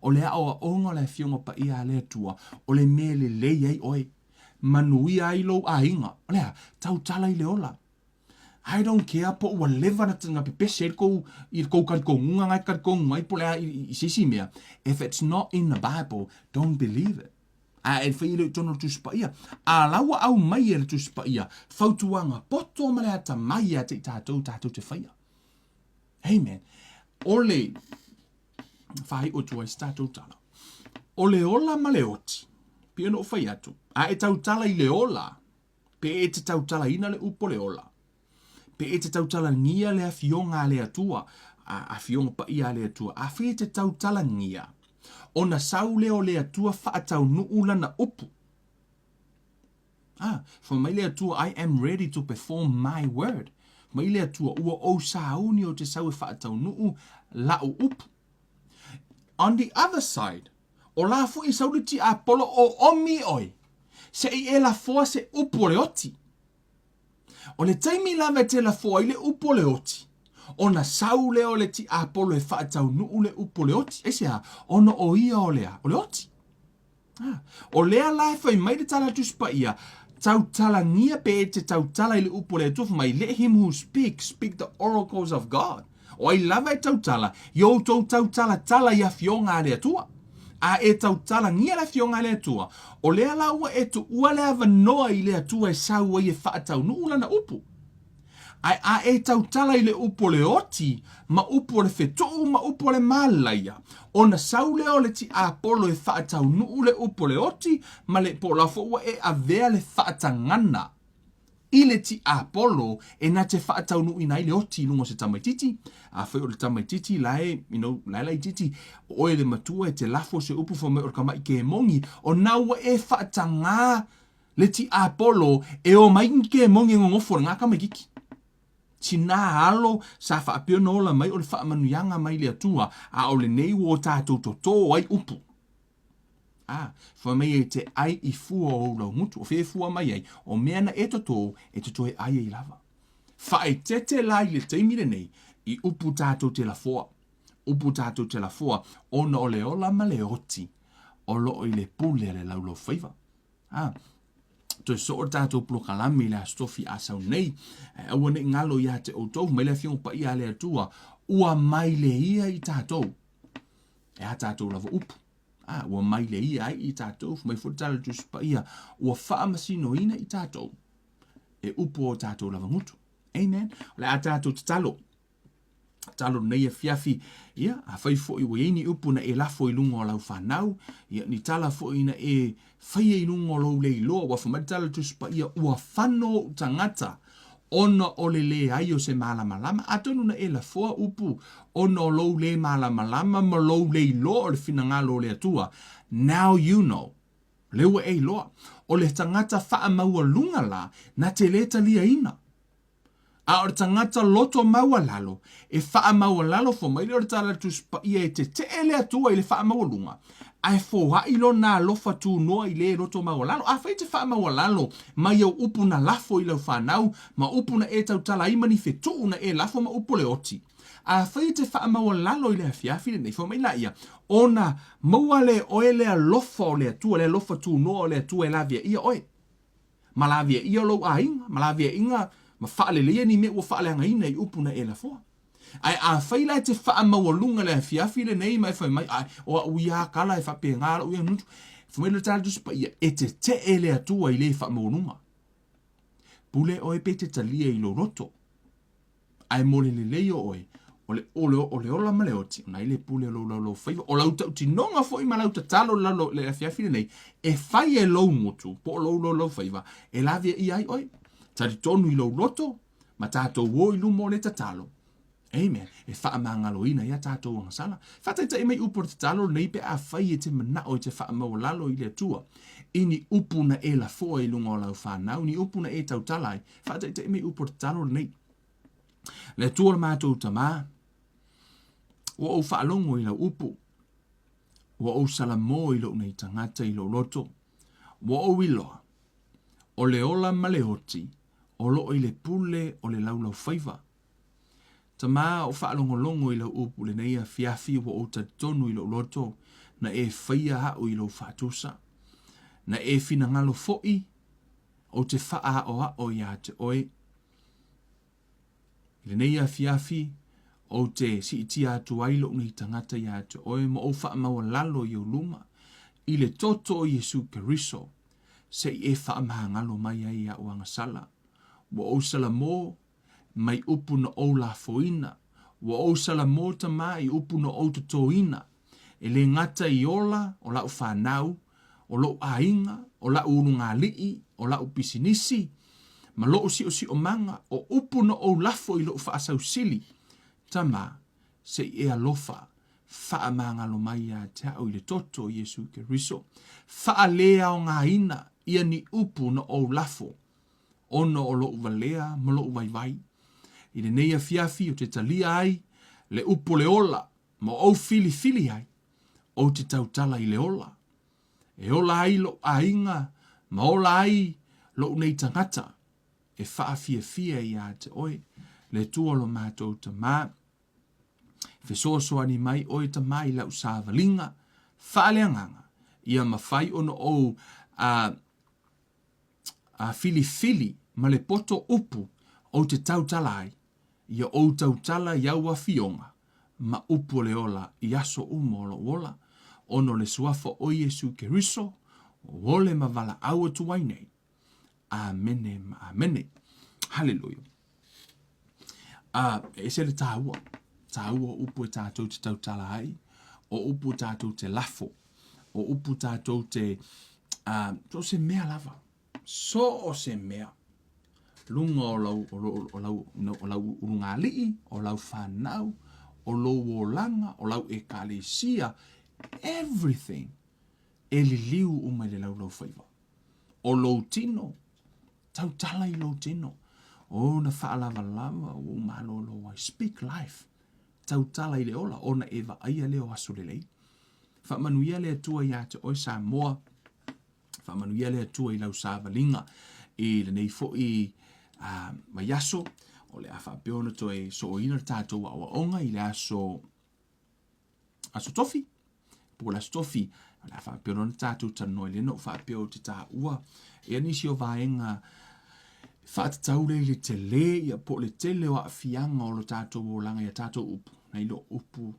A: O le aoaoga o le Afioga Paia a le Atua, o le mea e lelei ai oe, manuia ai lou aiga. O le a? Tautala i le ola. I don't care po ua leva na, na pepese ai le kou, i le kou talitonuga na e talitonu ai po o le a i, i se isi mea. If it's not in the Bible, don't believe it. A e fai le i totonu o le Tusi Paia. A la ua aumai e le Tusi Paia fautuaga poto ma le atamai ia te i tatou, tatou te faia. Amen. O le faaiu atu ai se tatou tala. O le ola ma le oti, pei ona ou fai atu, a e tautala i le ola, Pe e te tautalaina le upu o le ola, pe e te tautalagia le afioga a le Atua, a, afioga paia a le Atua, afai e te tautalagia, ona sau lea o le Atua faataunuu lana upu. Ah, fai mai le Atua, I am ready to perform my word. Mai le Atua, ua ou sauni ou te sau e faataunuu la'u upu. On the other side, o la foi e sau le tiapolo o omi oe, se i e lafoa se upu o le oti. O le taimi lava e te lafoa ai le upu o le oti, ona sau lea o le tiapolo e faataunuu le upu o le oti. Aisea? Ona o ia o le a? O le oti. Ah, o lea la e fai mai le tala a Tusi Paia, tautalagia pe e te tautala i le upu o le Atua, fai mai, let him who speaks, speak the oracles of God. O ai lava e tautala, i outou tautalatala i afioga a le Atua. A e tautalagia le afioga a le Atua, o lea la ua e tuua le avanoa i le Atua e sau ai e faataunuu lana upu. Ae a e tautala i le upu o le oti, ma upu o le fetuu ma upu o le malaia, ona sau lea o le tiapolo e faataunuu le upu o le oti ma le, po o la foi ua e avea le faatagana i le tiapolo e na te faataunuuina ai le oti i luga o se tamaititi. Afai o le tamaititi la e, you know, la e laititi, o oe le matua e te lafo se upu fai mai o le tamaʻi kemoni, ona ua e faatagā Le tiapolo e o mai ni kemoni e nonofo le gaka tamaititi. Tinā alo sa faapea ona ola mai o le faamanuiaga mai le Atua, a o lenei ua o tatou totō ai upu. A, fai mai e te ai i fua o ou laugutu, o fea e fua mai ai, o mea na e totō e te toe ai ai lava. Faaeteete la i le taimi lenei i upu tatou te lafoa, upu tatou te lafoa ona o le ola ma le oti o loo i le pule a le laulaufaiva. A, toe soo le tatou polokalame i le Aso Tofi a sau nei, ae aua ne i galo iā te outou, mai le Afioga Paia a le Atua, ua mai le ia i tatou. E a tatou lava upu. A, ua mai le ia ai i tatou, mai foi le tala le Tusi Paia, ua faamasinoina i tatou e upu o tatou lava gutu. Amen. O le a tatou tatalo. Tatalo lenei afiafi, ia, afai foi ua i ai ni upu na e lafo i luga o lau fanau, ia, ni tala foi na e faia i luga o lou le iloa, ua fai mai le tala a le Tusi Paia, ua fano ou tagata ona o le leai o se malamalama. Atonu na e lafoa upu ona o lou le malamalama ma lou le iloa o le finagalo o le Atua. Now you know. Lea ua e iloa. O le tagata faamaualuga la, na te le taliaina. A o le tagata loto maualalo, e faamaualalo fua mai lea o le tala a le Tusi Paia e tetee le Atua i le faamaualuga, ae foai lona alofa tunoa i le loto maualalo. Afai e te faamaualalo mai au upu na lafo i lau fanau, ma upu na e tautala ai ma ni fetuu na e lafo ma upu o le oti, afai e te faamaualalo i le afiafi lenei, fua mai laia, ona maua le oe le alofa o le Atua, le alofa tunoa o le Atua e laveaia oe. Ma laveaia lou aiga, ma laveaiga ma faaleleia ni mea ua faaleagaina i upu na e lafoa. Ae afai la e te faamaualuga le afiafi lenei ma e fai mai, Ae, o a'u ia a tala e faapena la'u ia nutu, fai mai le tala Tusi Paia, e tetee le Atua i le faamaualuga. Pule oe pe te talia i lou loto. Ae mo le lelei o oe, o le. O le, o le, o le ola ma le oti, ona i le pule o lou laulau faiva. O lau tautinoga foi ma lau tatalo i le, le afiafi lenei, e fai e lou gutu, po o lou laulau faiva, e laveaia ai oe. Talitonu i lou loto, ma tatou o i luma o le tatalo. Amen. E faamagaloina ai a tatou agasala. Faataitai mai upu o le tatalo lenei pe afai e te manao e te faamaualalo i le Atua i ni upu na e lafoa i luga o lau fanau, ni upu na e tautala ai. Faataitai mai upu o le tatalo lenei. Le Atua o le matou Tamā, ua ou faalogo i lau upu, ua ou salamo i lou nei tagata i lou loto, ua ou iloa, o le ola ma le oti, o loo i le pule o le laulaufaiva. Tamā, o faalogologo i lau upu lenei afiafi ua ou talitonu i lou loto, na e faia au i lou faatusa. Na e finagalo foi, ou te faaaoao iā te oe. I lenei afiafi, ou te siitia atu ai lou nei tagata iā te oe ma ou faamaualalo i ou luma, i le toto o Iesu Keriso, se i e faamagalo mai ai iaʻu agasala. Ua ou salamo mai upu na ou lafoina, ua ou salamo Tamā i upu na ou totoina, e le gata i ola o la'u fanau, o lo'u aiga, o la'u ulugalii, o la'u pisinisi, ma lo'u siosiomaga, o upu na ou lafo i lo'u faasausili, Tamā, se i e alofa, faamagalo mai ia te a'u i le toto o Iesu Keriso, faaleaogaina ia ni upu na ou lafo, ona o lo'u valea ma lo'u vaivai. I lenei afiafi ou te talia ai le upu o le ola ma ou filifili ai, ou te tautala i le ola. E ola ai lo'u aiga ma ola ai lo'u nei tagata e faafiafia ia te oe, le Atua o lo matou Tamā. Fesoasoani mai oe Tamā i lau savaliga faaleagaga, ia mafai ona ou a a filifili ma le poto upu ou te tautala ai, ia ou tautala i au afioga ma upu o le ola i aso uma o lou ola, ona o le Suafa o Iesu Keriso, ua ole ma valaau atu ai nei. Amene ma amene. Haleluia. A, e ese le tāua. Tāua o upu e tātou te tautala ai, o upu tātou te lafo, o upu tātou te, uh, so se mea lava. So o se mea. Lunga o lau, o lau, o lau, no, o lau ulugali'i, o lau whanau, o lou olaga, o lau ekalesia, everything e liliu uma i le laulau faiva. O lou tino, tautala i lou tino. O na faalavalava ua ou malolo ai. Speak life. Tautala i le ola, ona e vaaia lea o aso lelei. Faamanuia le Atua iā te oe Samoa. Faamanuia le Atua i lau savaliga i lenei foi vaiaso. O le a faapea ona toe sooina le tatou aoaoga i le aso aso tofi, po o le aso tofi, o le a faapea ona tatou talanoa i lea na ou faapea ou te taua ia nisi o vaega faatatau lea i le tele ia po o le tele o aafiaga o lo tatou olaga i a tatou upu, nai lo upu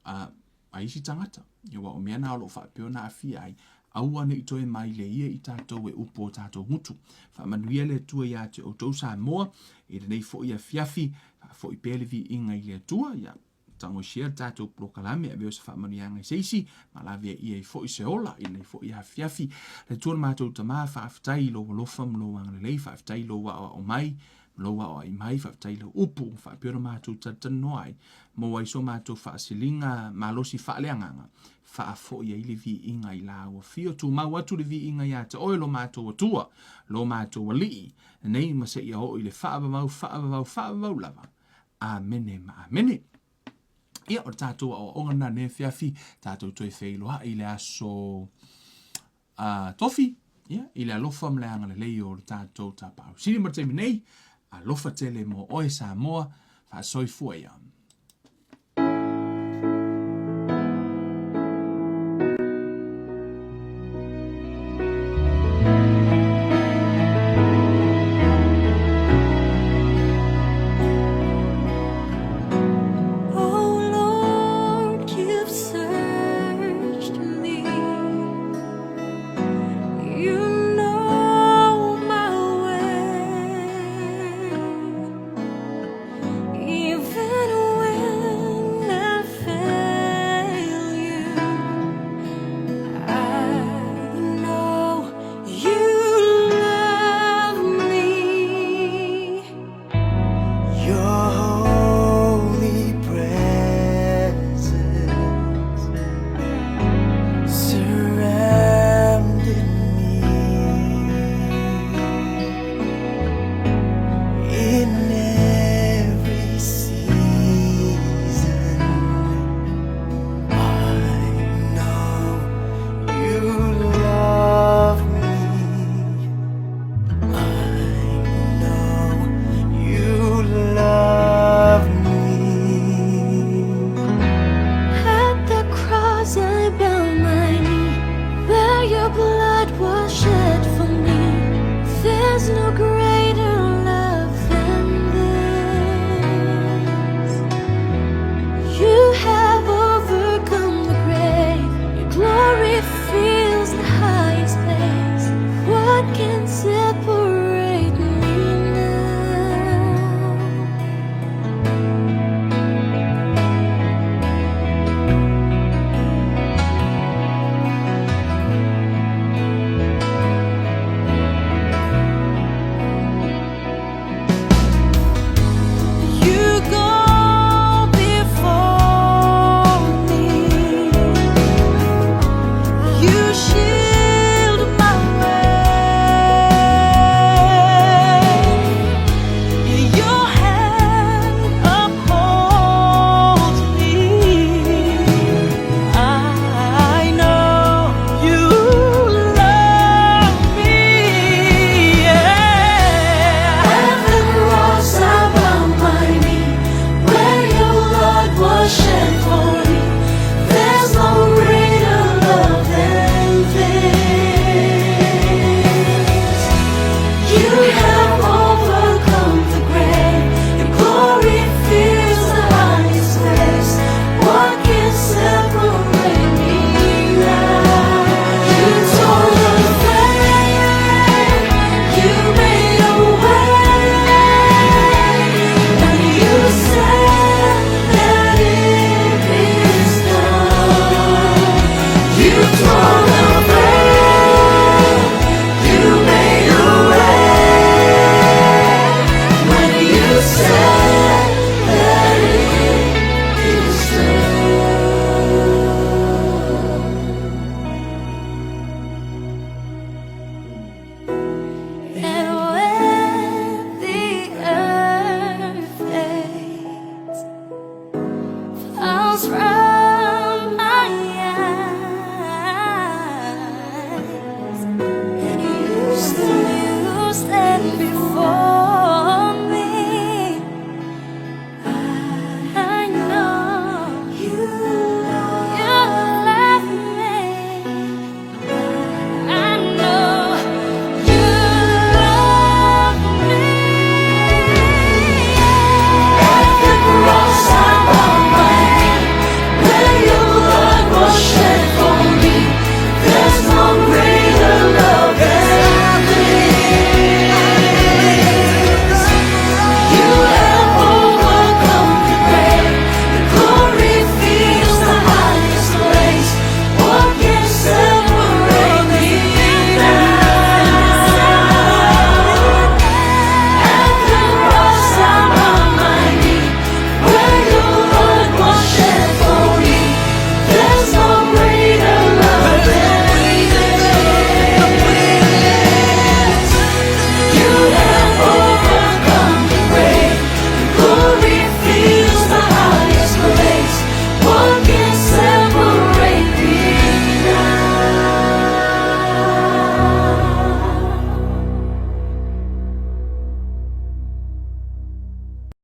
A: a, a isi tagata. Ia aua o mea na o lo o faapea ona aafia ai, aua ne i toe maileia i tatou e upu o tatou gutu. Faamanuia le Atua ia te outou Samoa i lenei foi afiafi, faafoi pea le viiga i le Atua, ia tagoisia le tatou polokalame, avea o se faamanuiaga i se isi, ma laveaia ai foi se ola i lenei foi afiafi. Le Atua le matou Tama, faafetai i lou alofa ma lou agalelei, faafetai i lou aoao mai, ma lou aoai mai, faafetai i lau upu ua faapea ona matou talatalanoa ai, maua ai so matou faasiliga malosi faaleagaga, faafoi ai le viiga i la ua fio, tumau atu le viiga ia te oe lo matou Atua, lo matou Alii, nei ma seia oo i le faavavau, faavavau, faavavau lava. Amene ma amene. Ia, o le tatou aoaoga lena nei afiafi, tatou toe feiloai i le aso tofi, ia, i le alofa ma le agalelei o le tatou Tapaau Sili mo le taimi nei, alofa tele mo oe Samoa, faasoifua ia.